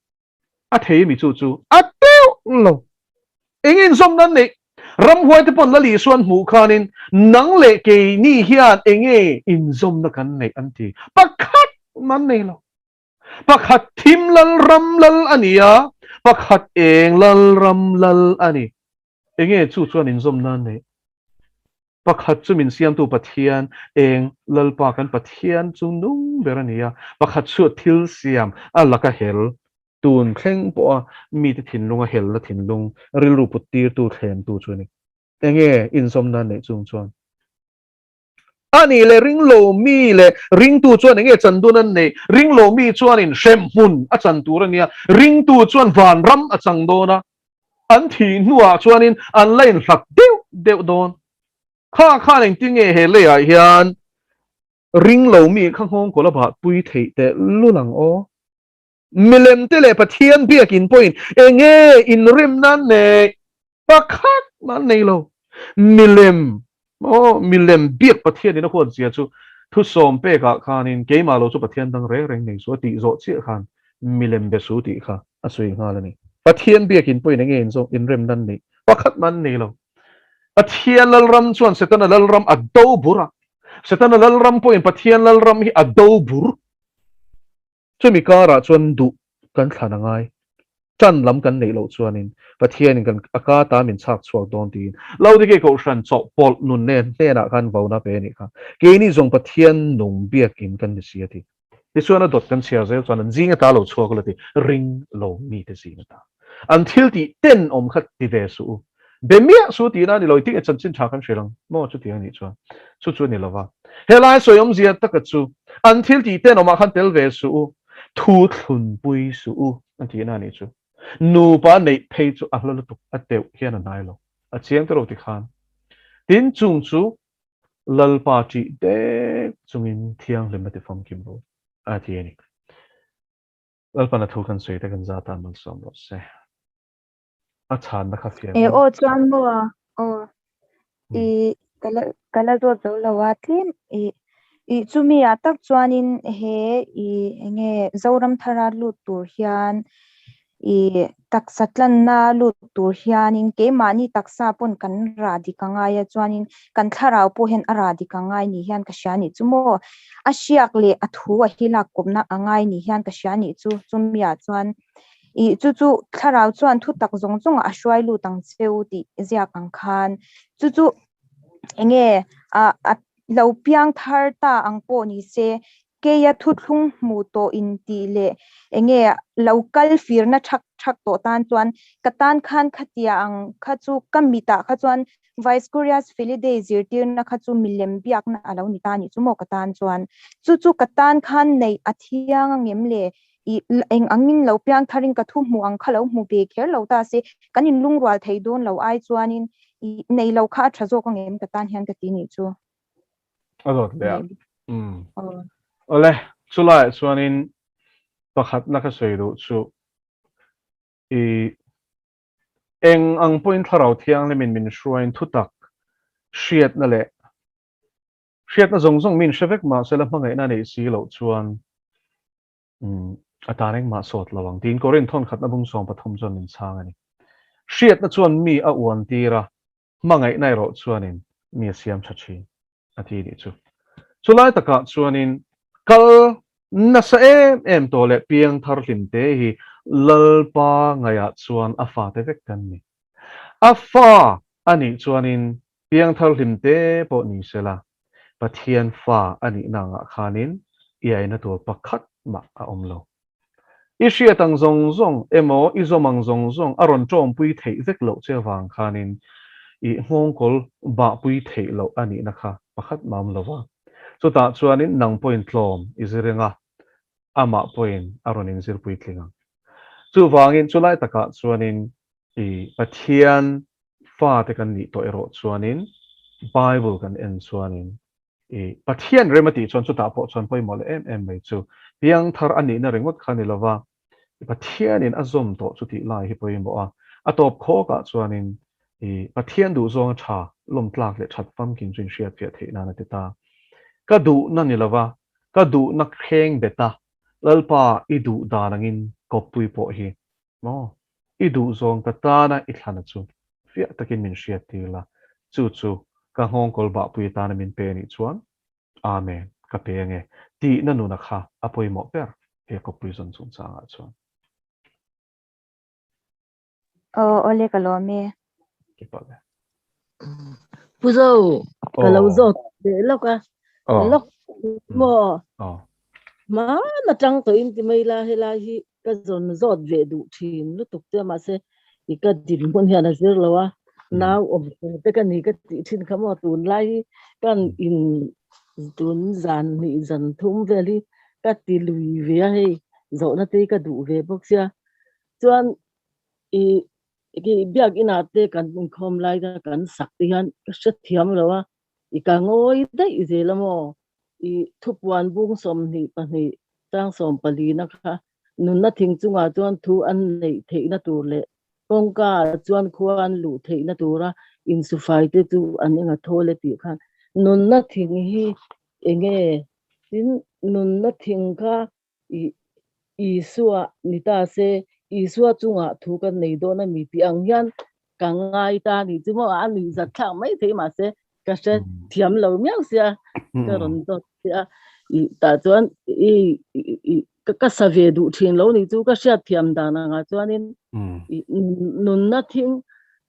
A thei mi chu chu a teuh lo. Eng inzawm nan neih? Ramhuai te pawn Lali Isuan hmuh khanin nang leh keini hian enge inzawmna kan neih an ti. Pakhat man nei lo. Pakhat thim lal ram lal a ni a, pakhat eng lal ram lal a ni. Enge chu chuan inzawm nan neih? Pakhat chu min siamtu Pathian, eng Lalpa kan Pathian chu nung ber a ni a, pakhat chu thil siam a laka hel, tun thleng pawha mite thinlunga helna thinlung, rilru put tirtu thlemtu chu a ni. Enge inzawm nan neih chung chuan? A nih leh ringlo mi leh ringtu chuan enge chan dun an neih? Ringlo mi chuanin hremhmun a chan tur a nia, ringtu chuan vanram a chang dawn a. An thih hnuah chuanin an la inhlat deuh deuh dawn. Kha khan engtin nge he leiah hian ring lo mi kha nghawngkawl a bah pui theih teh lul ang aw? Milem te leh Pathian biakin pawhin enge inrimna an nei? Pakhat mah an nei lo. Milem, aw, milem biak Pathianin a huat zia chu thusawm pekah khanin keimah lo chu Pathian dang reng reng nei su a tih zawh chiah khan milem be su tih kha a sawi nghal a ni. Pathian biakin pawhin enge inzawh inremna an neih? Pakhat mah an nei lo. Pathian Lalram chuan Setana Lalram a do bur a, Setana Lalram pawhin Pathian Lalram hi a do bur. Chumi karah chuan duh kan thlan a ngai. Tan lam kan neih loh chuanin Pathianin kan a ka ta min chhak chhuak dawn tiin Laodikei Kohhran chawhpawlh nun nen hnenah khan vona pe a nih kha. Keini zawng Pathian nung biakin kan ni si a ti. Tichuan a dawt kan chhiar zel chuan an zing ata lo chhuak la ti ring lo mite zing ata an thil tih ten awm kha ti ve suh u. Be miah suh tihna a ni lo, i tinge chanchin tha kan hrilh ang maw chutiang a nih chuan chu chu a ni lova. Helai sawi awmzia taka chu an thil tih ten awmah khan tel ve suh u, thu thlunpui suh u a tihna a nih chu. Nupa neih phei chu a hla lutuk a teuh hian a hnai lo, a chiang tawh lo tikhan. Tin chung chu Lalpa ṭih dek chungin thianghlim a ti famkim ru a ti a ni. Lalpan a thu kan sawi te kan zat ah malsawm rawh se. A chhanna kha fiah E aw chuan maw aw i ka la ka la zawt zo lo a tlem i i chumi ah tak chuanin he i enge Zoram thara lut tur hian i taksa tlanna lut tur hianin keimahni taksa pawn kan rah dik a ngai a chuanin kan thlarau pawh hian a rah dik a ngai ni hian ka hria nih chu maw a hriak leh a thu a hi lak kawpna a ngai ni hian ka hria nih chu chumi ah chuan i chu chu thlarau chuan thu tak zawng zawng ah a hruai lut ang cheu tih ziak ang khan chu chu enge a a. Lo piang thar ta ang pawh ni se, keia thuthlung hmu tawh in tih leh enge lo kal firna thak thak tawh tan chuan ka tan khan khatia ang kha chu ka mitah kha chuan Vice Curias Felidae zirtirna kha chu milem biakna a lo ni ta nih chu maw ka tan chuan. Chu chu ka tan khan neih a thiang angem le? I eng angin lo piang tharin ka thu hmuh ang kha lo hmu ve kher lo ta se, kan inlungrual thei dawn lo ai chuanin i nei lo kha a tha zawk angem ka tan hian ka ti nih chu. A zawt leh a. Awle, chulaiah chuanin pakhatna ka sawi duh chu i eng ang pawhin Thlarau Thianghlimin min hruaiin thutak hriatna leh hriatna zawng zawng min hre vek mahse la hmangaihna neih si loh chuan a tan engmah sawt lo ang tiin Korin thawnkhatna bung 13 chuan min chhang a ni. Hriatna chuan mi a uan tir a, hmangaihna erawh chuanin mi a siam tha thin a ti nih chu. Chulai takah chuanin kal nasa em em tawh leh piang thar hlim te hi Lalpa ngaihah chuan a fate vek kan ni. A fa a nih chuanin piang thar hlim te pawh ni sela Pathian fa a nihna angah khanin i aina tur pakhat mah a awm lo. I hriat ang zawng zawng emaw i zawm ang zawng zawng a rawn tawmpui theih vek loh che avang khanin i nghawngkawl bahpui theih loh a nihna kha pakhat mah awm lo va. Chutah chuanin nang pawhin tlawm i zir eng a, amah pawhin a rawn inzirpui tling ang. Chuvangin chulai takah chuanin i Pathian fate kan nih tawh erawh chuanin Bible kan en chuanin i Pathian rem a tih chuan chutah pawh chuan pawimawh leh em em mai chu piangthar a nihna ringawt kha ni lova Pathianin a zawm tawh chu tih lai hi pawimawh a, a tawp khawkah chuanin i Pathian duhzawng a tha lawmtlak leh that famkim chu inhriatfiah theih nan a ti ta. Ka duhna ni lova ka duhna kheng bet a Lalpa i duh dan angin kawppui pawh hi Maw? I duhzawng ka tana i thlana chu fiah takin min hriattir la, chu chu ka nghawngkawl bahpui atana min pe anih chuan Amen ka pe ange tihna nuna kha a pawimawh ber he kawppui zawn chungchangah chuan. Aw awle ka lawm e. Keipawh le. Pu Zo, ka lo zawt leh lawk a, lawk maw? Hmana tang tawhin ti mai la, helai hi ka zawn zawt ve duh thin lutuk che mahse i ka dinhmun hian a zir lo a, nau awm chung te ka ni ka tih thin kha maw tunlai hi kan in tun zan hnih zan thum vel hi ka ti lui ve a hei zawhna te hi ka duh ve bawk sia chuan i Ki biakinah te kan inkhawm lai kha kan sak te hian ka hrethiam lo a, i ka ngawi daih zel a maw? I thupuan bung 22 chang 14 na kha nunna thing chungah chuan thu an neih theihna tur leh kawngka ah chuan khua an luh theihna tura insufai te chu an enga thawl e tih khan nunna thing hi enge? Tin, nunna thing kha I Isua ni ta se, Isua chungah thu kan nei dawn a ni tih ang hian ka ngai ta a ni chu maw? A nuih zat thlak mai thei mahse ka hre thiam lo miau sia ka rawn dawt che a. I tah chuan i i ka sa ve duh thin lo ni chu ka hriat thiam dan angah chuanin i nunna thing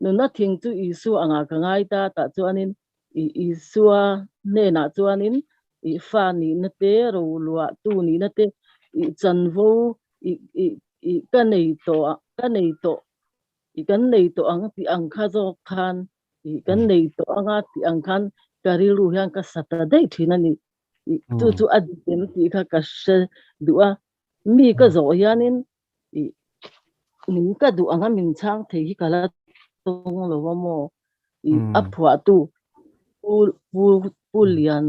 nunna thing chu Isua angah ka ngai ta tah chuanin I Isua hnenah chuanin i fa nihna te, roluahtu nihna te, i chanvo i i i ka nei tawh ka nei tawh i kan nei tawh ang tih ang kha zawk khan i kan nei tawh anga tih ang khan ka rilru hian ka sa ta daih thin a ni. I chu chu a dik em tih kha ka hre duh a. Mi ka zawh hianin i min ka duh anga min chhang thei hi ka la tawng lo a maw? I a phuahtu Pu Pu Pu Lian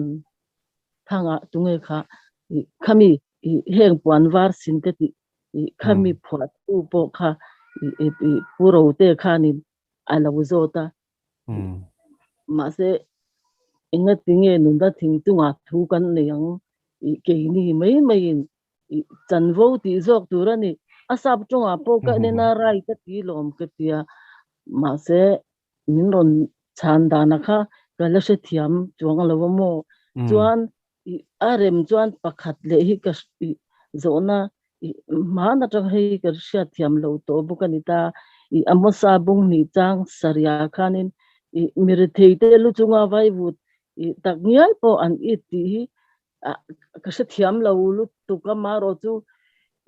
Thanga tunge kha i khami i heng puan var sin te tih i khami phuahtu pawh kha i i Pu Rote khanin a lo zawt a. Mahse engatinge nunna thing chungah thu kan nei ang i keini mai maiin I chanvo tih zawk tur a ni. A sap tawngah pawh ka en a rai ka ti lawm ka ti a, mahse min rawn chhan dana kha ka la hrethiam chuang lo a maw. Chuan i a rem chuan pakhat leh hi ka i zawhna i hman atang hei ka hriatthiam lo tawh bawk a ni ta. I Amosa bung hnih chang sarih ah khanin i mirethei te lu chunga vaivut. I tak ngial pawh an it tih hi ka hrethiam lo lutuk a, marawh chu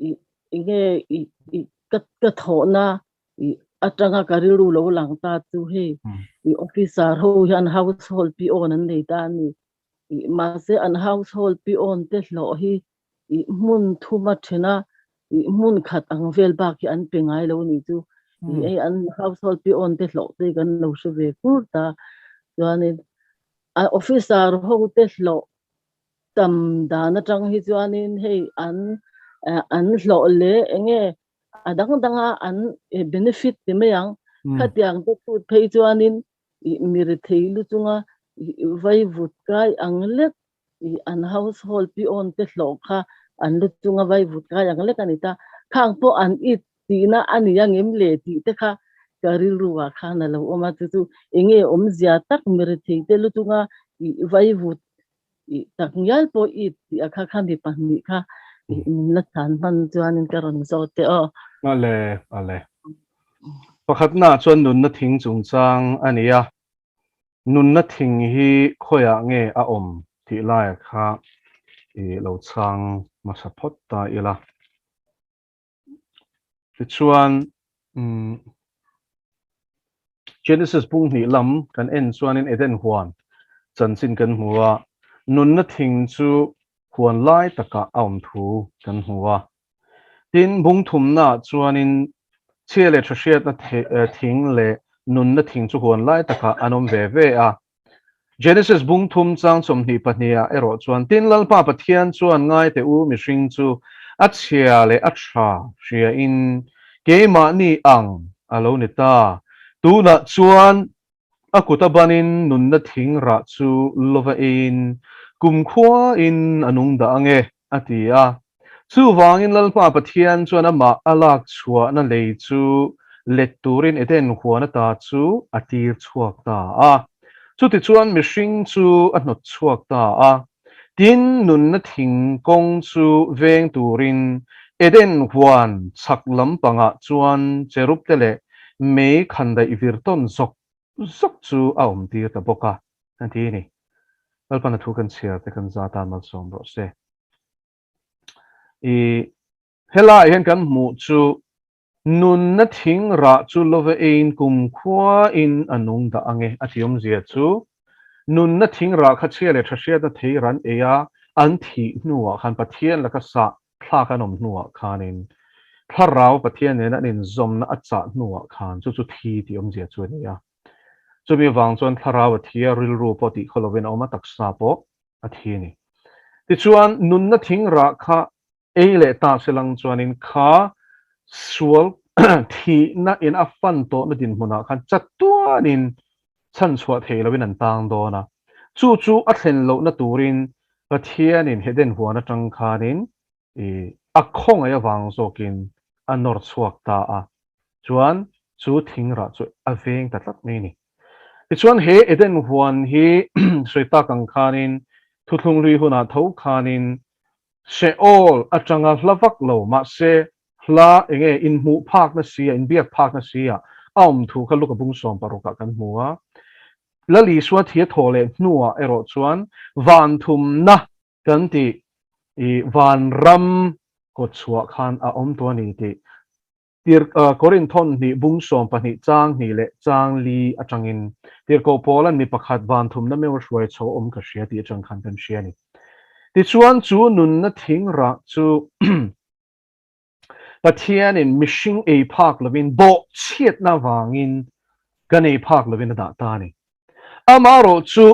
i enge i i ka ka thawhna i atanga ka rilru lo lang ta chu hei i officer ho hian household peon an nei ta a ni. I mahse an household peon te hlawh hi i hmun thuma thena i hmun khat ang vel bak hi an pe ngai lo ni chu. I hei an household peon te hlawh te kan lo hre ve kur ta. Chuanin a officer ho te hlawh tam dan atang hi chuanin hei an an hlawh leh enge a dang danga an benefit ti mai ang. Khatiang te chhut phei chuanin i mi rethei lu chunga i vaivut kai ang lek i an household peon te hlawh kha an lu chunga vaivut kai ang lek a ni ta. Khang pawh an it tihna a ni ang em le tih te kha ka rilru ah khan a lo awm a, chu chu enge awmzia tak mi rethei te lu chunga i vaivut i tak ngial pawh it tih a kha kha mi pahnih kha i min la chhan hman chuanin ka rawn zawt teh aw. Ale, ale. Pakhatna chuan nunna thing chungchang a ni a, Nunna thing hi khawiah nge a awm tih laia kha i lo chhang hmasa phawt ta ila. Tichuan, Genesis bung hnih lam kan en chuanin Eden huan chanchin kan hmu a, nunna thing chu huan lai takah a awm thu kan hmu a. Tin, bung thumnaah chuanin chhia leh tha hriatna thing leh nunna thing chu huan lai takah an awm ve ve a. Genesis bung thum chang 22 ah erawh chuan, Tin, Lalpa Pathian chuan ngai teh u mihring chu a chhia leh a tha hriain keimahni ang a lo ni ta. Tunah chuan a kut a banin nunna thing rah chu lova eiin kumkhuain a nung dah ang e, a ti a. Chuvangin Lalpa Pathian chuan amah a lak chhuahna lei chu let turin Eden huan ata chu a tir chhuak ta a. Chutichuan mihring chu a hnawt chhuak ta a. Tin, nunna thing kawng chu veng turin Eden huan chhak lampangah chuan cherub te leh mei khandaih vir tawn zawk zawk chu a awm tir ta bawk a, a ti a ni. Lalpana thu kan chhiar te kan za tan malsawm rawh se. I helaiah hian kan hmuh chu nunna thing rah chu love eiin kumkhuain a nung dah ang e a ti awmzia chu nunna thing rah kha chhia leh tha hriatna thei ran ei a an thih hnuah khan Pathian laka sah thlak an awm hnuah khanin thlarau Pathian nena an inzawmna a chah hnuah khan chu chu thi tih awmzia chu a ni a. Chumi avang chuan thlarau a thi a, rilru pawh tih khaw lovin a awm a, taksa pawh a thi a ni. Tichuan, nunna thing rah kha ei leh ta se lang chuanin kha sual thihna in a fan tawhna dinhmunah khan chatuanin chhanchhuah thei loin an tang dawn a. Chu chu a thlen lohna turin Pathianin Eden huan atang khanin i a khawngaih avang zawkin a nawr chhuak ta a. Chuan chu thing rah chu a veng ta tlat mai a ni. Tichuan he Eden huan hi sawi tak ang khanin thuthlung hlui hunah tho khanin Sheol atanga hla vak lo mahse hla enge inhmuh phakna sia inbiak phakna sia a awm thu kha Luka bung 16 ah kan hmu a. Lal Isua thia thaw leh hnuah erawh chuan van thumna kan tih i vanram kawtchhuah khan a awm tawh a ni tih Tir Korinthon hnih bung 12 chang hnih leh chang li atangin Tirhkoh Paula'n mi pakhat van thumna meuh a hruai chho awm ka hria tih atang khan kan hria a ni. Tichuan chu nunna thing rah chu Pathianin mihring ei phak lovin bawhchhiatna avangin kan ei phak lovin a dah ta a ni. Amaherawh chu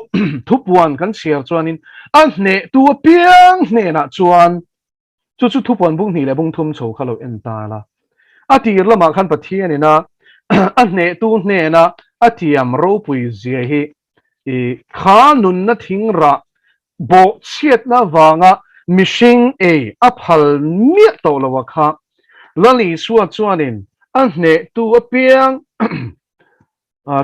thupuan kan chhiar chuanin a hnehtu apiang hnenah chuan Chu chu thupuan bung hnih leh bung thum chho kha lo en ta la. A tir lamah khan Pathian ina a hnehtu hnena a tiam ropui zia hi i kha nunna thing rah bawhchhiatna vanga mihring ei a phal miah tawh lo a kha Lal Isua chuanin a hnehtu apiang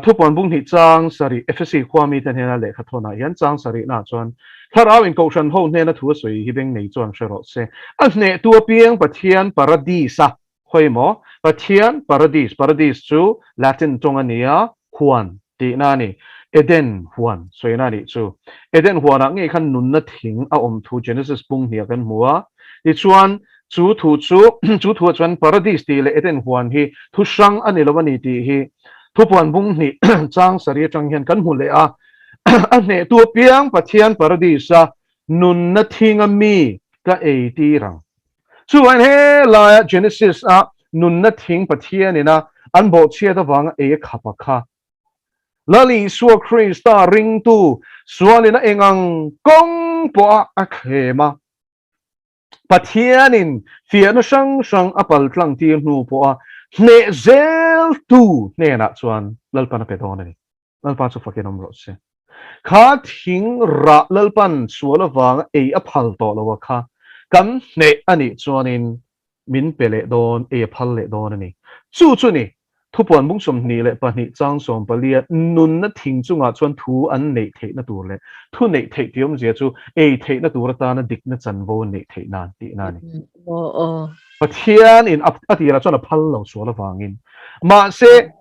Thupuan bung hnih chang sarih Efesi khua mite hnena lehkha thawnah hian chang sarihnaah chuan Thlarau in Kohhran ho hnena thu a sawi hi beng nei chuan hre rawh se. A hnehtu apiang Pathian Paradis-a hawi maw? Pathian Paradis, Paradis chu Latin tawng a ni a, huan tihna a ni. Eden huan sawina a nih chu. Eden huanah ngei khan nunna thing a awm thu Genesis bung hniah kan hmu a. Tichuan, chu thu chu chu thuah chuan Paradis tih leh Eden huan hi thu hrang a ni lo a ni tih hi thupuan bung hnih chang sarih atang hian kan hmu leh a. A hnehtu apiang Pathian Paradis-a nunna thinga mi ka ei tir ang. Chuvain helaia Genesis-a nunna thing Pathianina an bawhchhiat avanga ei a khap a kha. Lal Isua Krista ringtu sualin a engang kawng pawha a thlem a, Pathianin fiahna hrang hrang a pal tlang tir hnu pawha hneh zeltu hnenah chuan Lalpan a pe dawn a ni. Lalpa chu fakin awm rawh se. Kha thing rah Lalpan sual avanga ei a phal tawh lo a kha kan hneh a nih chuanin min pe leh dawn, ei a phal leh dawn a ni. Chu chu ni, thupuan bung 22 chang 14 nunna thing chungah chuan thu an neih theihna tur leh thu neih theih tih awmzia chu ei theihna tur atana dikna chanvo an neih theih nan tihna a ni. Pathian in a tirah chuan a phal lo sual avangin. Mahse,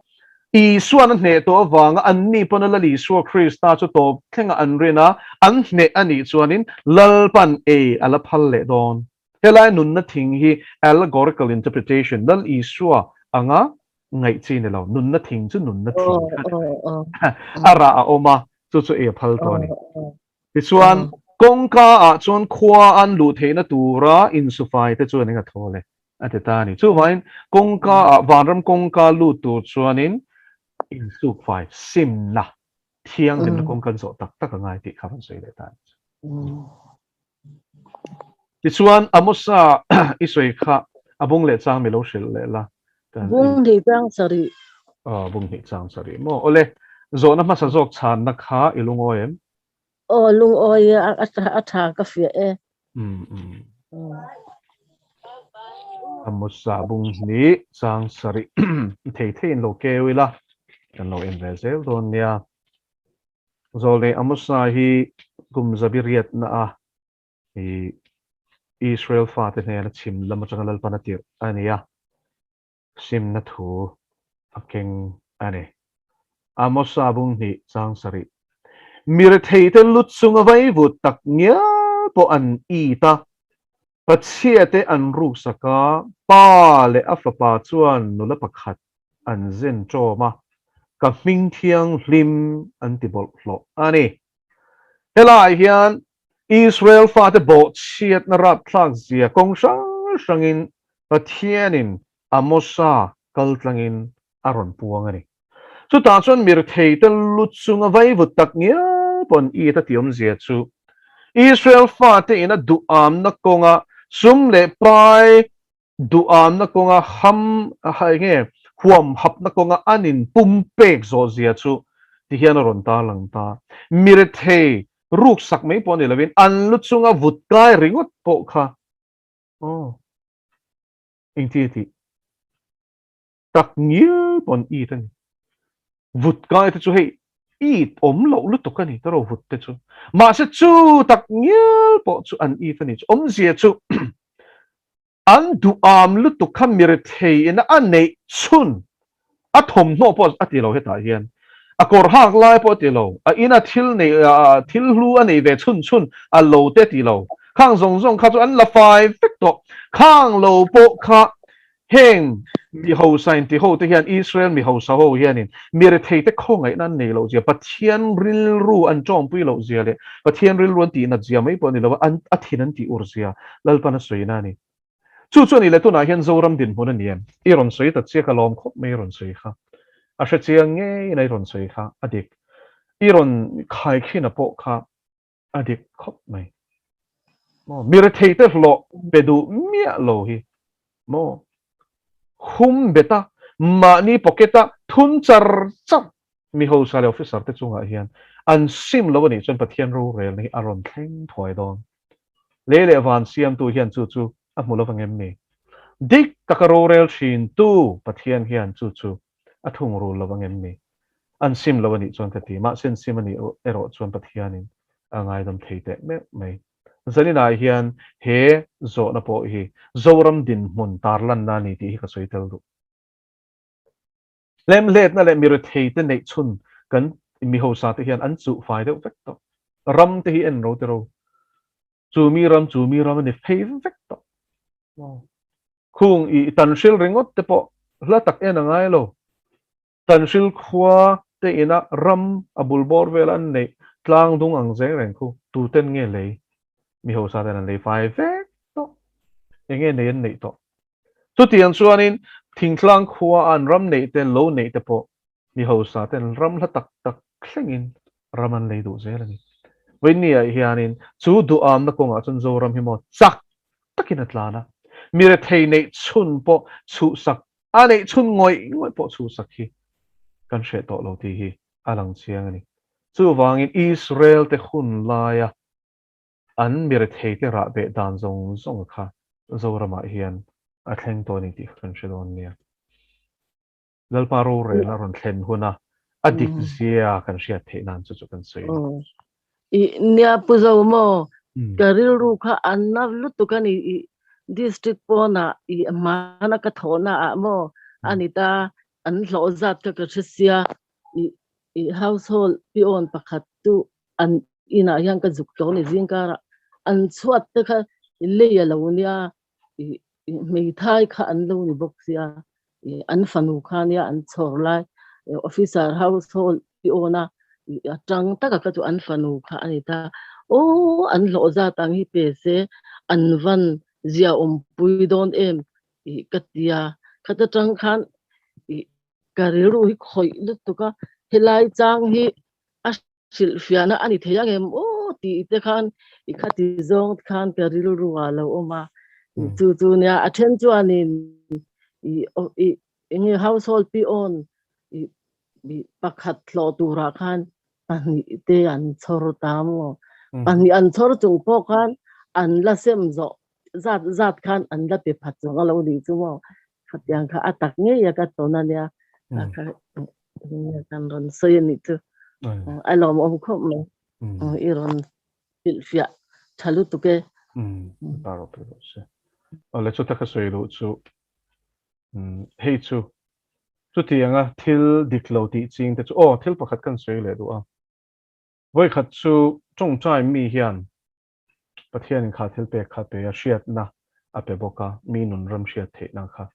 Isuan a hneh tawh avanga anni pawn a Lal Isua Krista chu tawp thlenga an rin a, an hneh a nih chuanin Lalpan ei a la phal leh dawn. Helai nunna thing hi allegorical interpretation, Lal Isua anga ngaih chi ni lo. Nunna thing chu nunna thing kha a ni mai. A rah a awm a, chu chu ei a phal tawh a ni. Tichuan, kawngka ah chuan khua an luh theihna tura insufai te chuan eng a thawl e a ti ta a ni. Chuvangin kawngka ah vanram kawngka lut tur chuanin insukfai simna thianghlimna kawng kan zawh tak tak a ngai tih kha kan sawi leh ta a ni. Tichuan Amosa i sawi kha a bung leh chang mi lo hrilh leh la. Bung hnih chang sarih. Aw bung hnih chang sarih maw. Awle zawhna hmasa zawk chhanna kha i lungawi em? Aw lungawi e a tha ka fiah e. Amosa bung hnih chang sarih thei theiin lo keu ila kan lo en ve zel dawn nia. Zawlnei Amosa hi kum zabi riatna a i Israel fate hnena chhim lam atanga Lalpan a tirh a ni a, simna thu a keng a ni. Amosa bung hnih chang sarih. Mi retheite lut chunga vaivut tak ngial pawh an it a, Pathiate an ruksak a, pa leh a fapa chuan nula pakhat an zen ṭawm a, ka hming thianghlim an ti bawlhhlawh a ni. Helaiah hian Israel fate bawhchhiatna rapthlak zia kawng hrang hrangin Pathianin Amosa kaltlangin a rawn puang a ni. Chutah chuan mirtheite lu chunga vaivut tak ngial pawh an it a tih awmzia chu Israel fate ina duhamna kawnga sum leh pai duhamna kawnga ham enge huam hapna kawnga an inpum pek zawh zia chu ti hian a rawn tarlang ta. Mirethei ruksak mai pawh ni lovin an lu chunga vut kai ringawt pawh kha aw engti a tih? Tak ngial pawh an it a ni. Vut kai te chu hei it awm loh lutuk a ni ta ro vut te chu. Mahse chu tak ngial pawh chu an it a ni chu. Awmzia chu an duham lutuk kha mirethei ina a neih chhun a thawmhnaw pawh a ti lo hetah hian. A kawr hak lai pawh a ti lo. A ina thil nei thil hlu a nei ve chhun chhun a lo te ti lo. Khang zawng zawng kha chu an la fai vek tawh. Khang lo pawh kha Heng mi hausa inti ho te hian Israel mi hausa ho hianin mi rethei te khawngaihna an nei loh zia, Pathian rilru an tawngpui loh zia leh Pathian rilru an tihnat zia mai pawh a ni lo a, an a thin an tih ur zia Lalpan a sawina a ni. Chu chu a nih leh tunah hian Zoram dinhmun a ni em? I rawn sawi ta chiah ka lawm khawp mai i rawn sawi kha. A hre chiang ngeiin a i rawn sawi kha a dik. I rawn khaikhin a pawh kha A dik khawp mai. Maw mi rethei te hlawh pe duh miah lo hi maw hum bet a mahni pocket a thun char char mi hausa leh officer te chungah hian an sim lo a nih chuan Pathian rorelna hi a rawn thleng thuai dawn. Lei leh van siamtu hian chu chu a hmu lovang em ni? Dik taka rorel thin tu Pathian hian chu chu a thungrul lo ang em ni? An sim lo a nih chuan ka ti. Mahse an sim a nih erawh chuan Pathianin a ngaidam thei teh meuh mai. Zaninah hian he zawhna pawh hi Zoram dinhmun tarlanna a ni tih hi ka sawi tel duh. Hlemhletna leh miretheite neih chhun kan Mi hausa te hian an chuh fai deuh vek tawh. Ram te hi en ro te ro. Chu mi ram chu mi ram a ni phei vek tawh. Khung i tanhril ringawt te pawh hla tak en a ngai lo. Tanhril khua te ina ram a bul bawr vel an neih tlang dung ang zeng reng khu tuten nge lei? Mi hausa ten an lei fai vek tawh. Enge nei an neih tawh? Chutiang chuanin thingtlang khua an ram neih te lo neih te pawh mi hausa ten ram hla tak tak thlengin ram an lei duh zel a ni. Vawinia hianin chu duhamna kawngah chuan Zoram hi maw chak takin a tlan a, mi rethei neih chhun pawh chhuhsak a neih chhun ngawih ngawih pawh chhuhsak hi kan hreh tawh lo tih hi a lang chiang a ni. Chuvangin Israel te hun laia an mi rethei te rah beh dan zawng zawng kha Zoramah hian a thleng tawh a ni tih kha kan hre dawn nia. Lalpa rorel a rawn thlen huna a dik zia kan hriat theih nan chu chu kan sawi a ni. I nia Pu Zo maw, ka rilru kha a na lutuk a ni i district pawnah i hmana ka thawhna ah maw a ni ta an hlawh zat kha ka hre sia i i household peon pakhat chu an inah hian ka zuk tawh a ni zingkarah an chhuat te kha lei a lo nia i hmeithai kha an lo ni bawk sia i an fanu kha nia an chhawr lai officer household ti awn a i a tang taka kha chu an fanu kha a ni ta aw an hlawh zat ang hi pe se an van zia awm pui dawn em i ka tia khata tang khan i ka rilru hi khawih lutuk a helai chang hi a hrilhfiahna a ni thei ang em aw tih te khan i khati zawng khan ka rilru ah lo awm a chu chu nia a then chuanin i i enge household peon i i pakhat hlawh turah khan pahnih te an chhawr ta maw pahnih an chhawr chung pawh khan an la sem zawh zat zat khan an la pe phat zawng a lo nih chu maw khatiang kha a tak ngei a ka tawn a nia kha kan rawn sawi a nih chu a lawmawm khawp mai i rawn hrilhfiah tha lutuk e ta ro pe se ale chu taka sawi lu chu hei chu chutianga thil dik lo tih ching te chu aw thil pakhat kan sawi leh duh a vawikhat chu tawngtai mi hian Pathianin kha thil pek kha pe a, hriatna a pe bawk a, mi nun ram hriat theihna kha.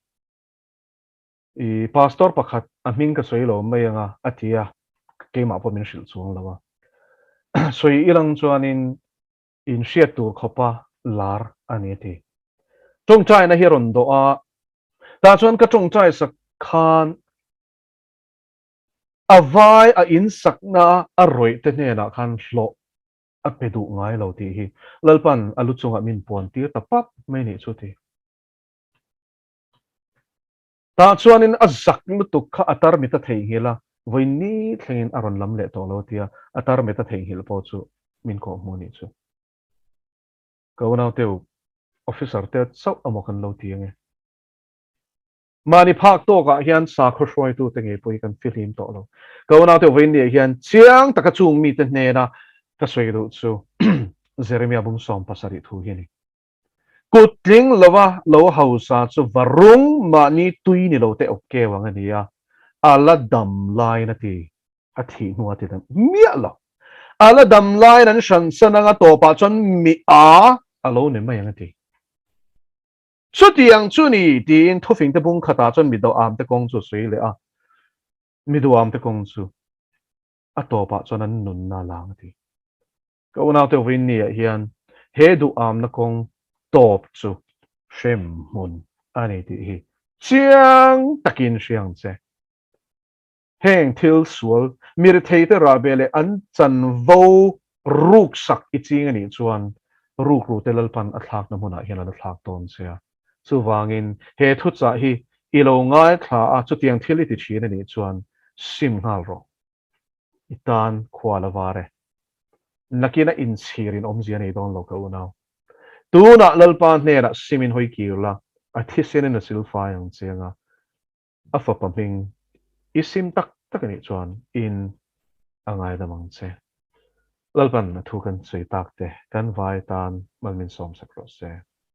I pastor pakhat a hming ka sawi lo mai anga a ti a, keimah pawh min hrilh chuang lo a. Sawi ilang chuanin in hriat tur khawpa lar a ni a ti. Tawngtaina hi a rawn dawh a, tah chuan ka tawngtai sak khan a vai a insakna a rawih te hnenah khan hlawh a pe duh ngai lo tih hi Lalpan a lu chungah min puan tir ta pap mai nih chu ti. Tah chuanin a zak lutuk kha a tarmit a theihnghilh a, vawi ni thlengin a rawn lam leh tawh lo tia a tarmit a theihnghilh pawh chu min kawh hmu nih chu. Ka unauteu officer te chauh amaw kan lo ti ange. Mahni phak tawkah hian sakhaw hruaitute ngei pawh hi kan fihlim tawh lo. Ka unaute vawiinniah hian chiang taka chung mite hnena ka sawi duh chu Jeremia bung 70 thu hi a ni. Kut tling lova lo hausa chu varung mahni tui ni lo te awk keu ang a ni a, a la dam laiin a ti, a thih hnuah a ti dam miah lo. A la dam laiin an hransan anga tawpah chuan mi a a lo ni mai ang a ti. Chutiang chu ni, tiin thufingte bung khatah chuan mi duamte kawng chu a sawi leh a. Mi duamte kawng chu a tawpah chuan an nunna a lang a ti. Ka unaute Winnie-ah hian he duhamna kawng tawp chu hremhmun a ni tih hi chiang takin hria ang che. Heng thil sual mi retheite rahbeh leh an chanvo ruksak i ching a nih chuan rukrute Lalpan a thlakna hmunah hian a la thlak dawn che a. Chuvangin he thuchah hi i lo ngaithla a, chutiang thil i ti thin a nih chuan sim nghal rawh. I tan khua la var e. Nakina inchhir in awmzia nei dawn lo ka unau. Tunah Lalpa hnenah simin hawi kir la, a thisenin a silfai ang che anga A fapa hming i sim tak tak anih chuan in a ngaidam ang che. Lalpan a thu kan sawi tak te kan vai tan mal min sawmsak rawh se.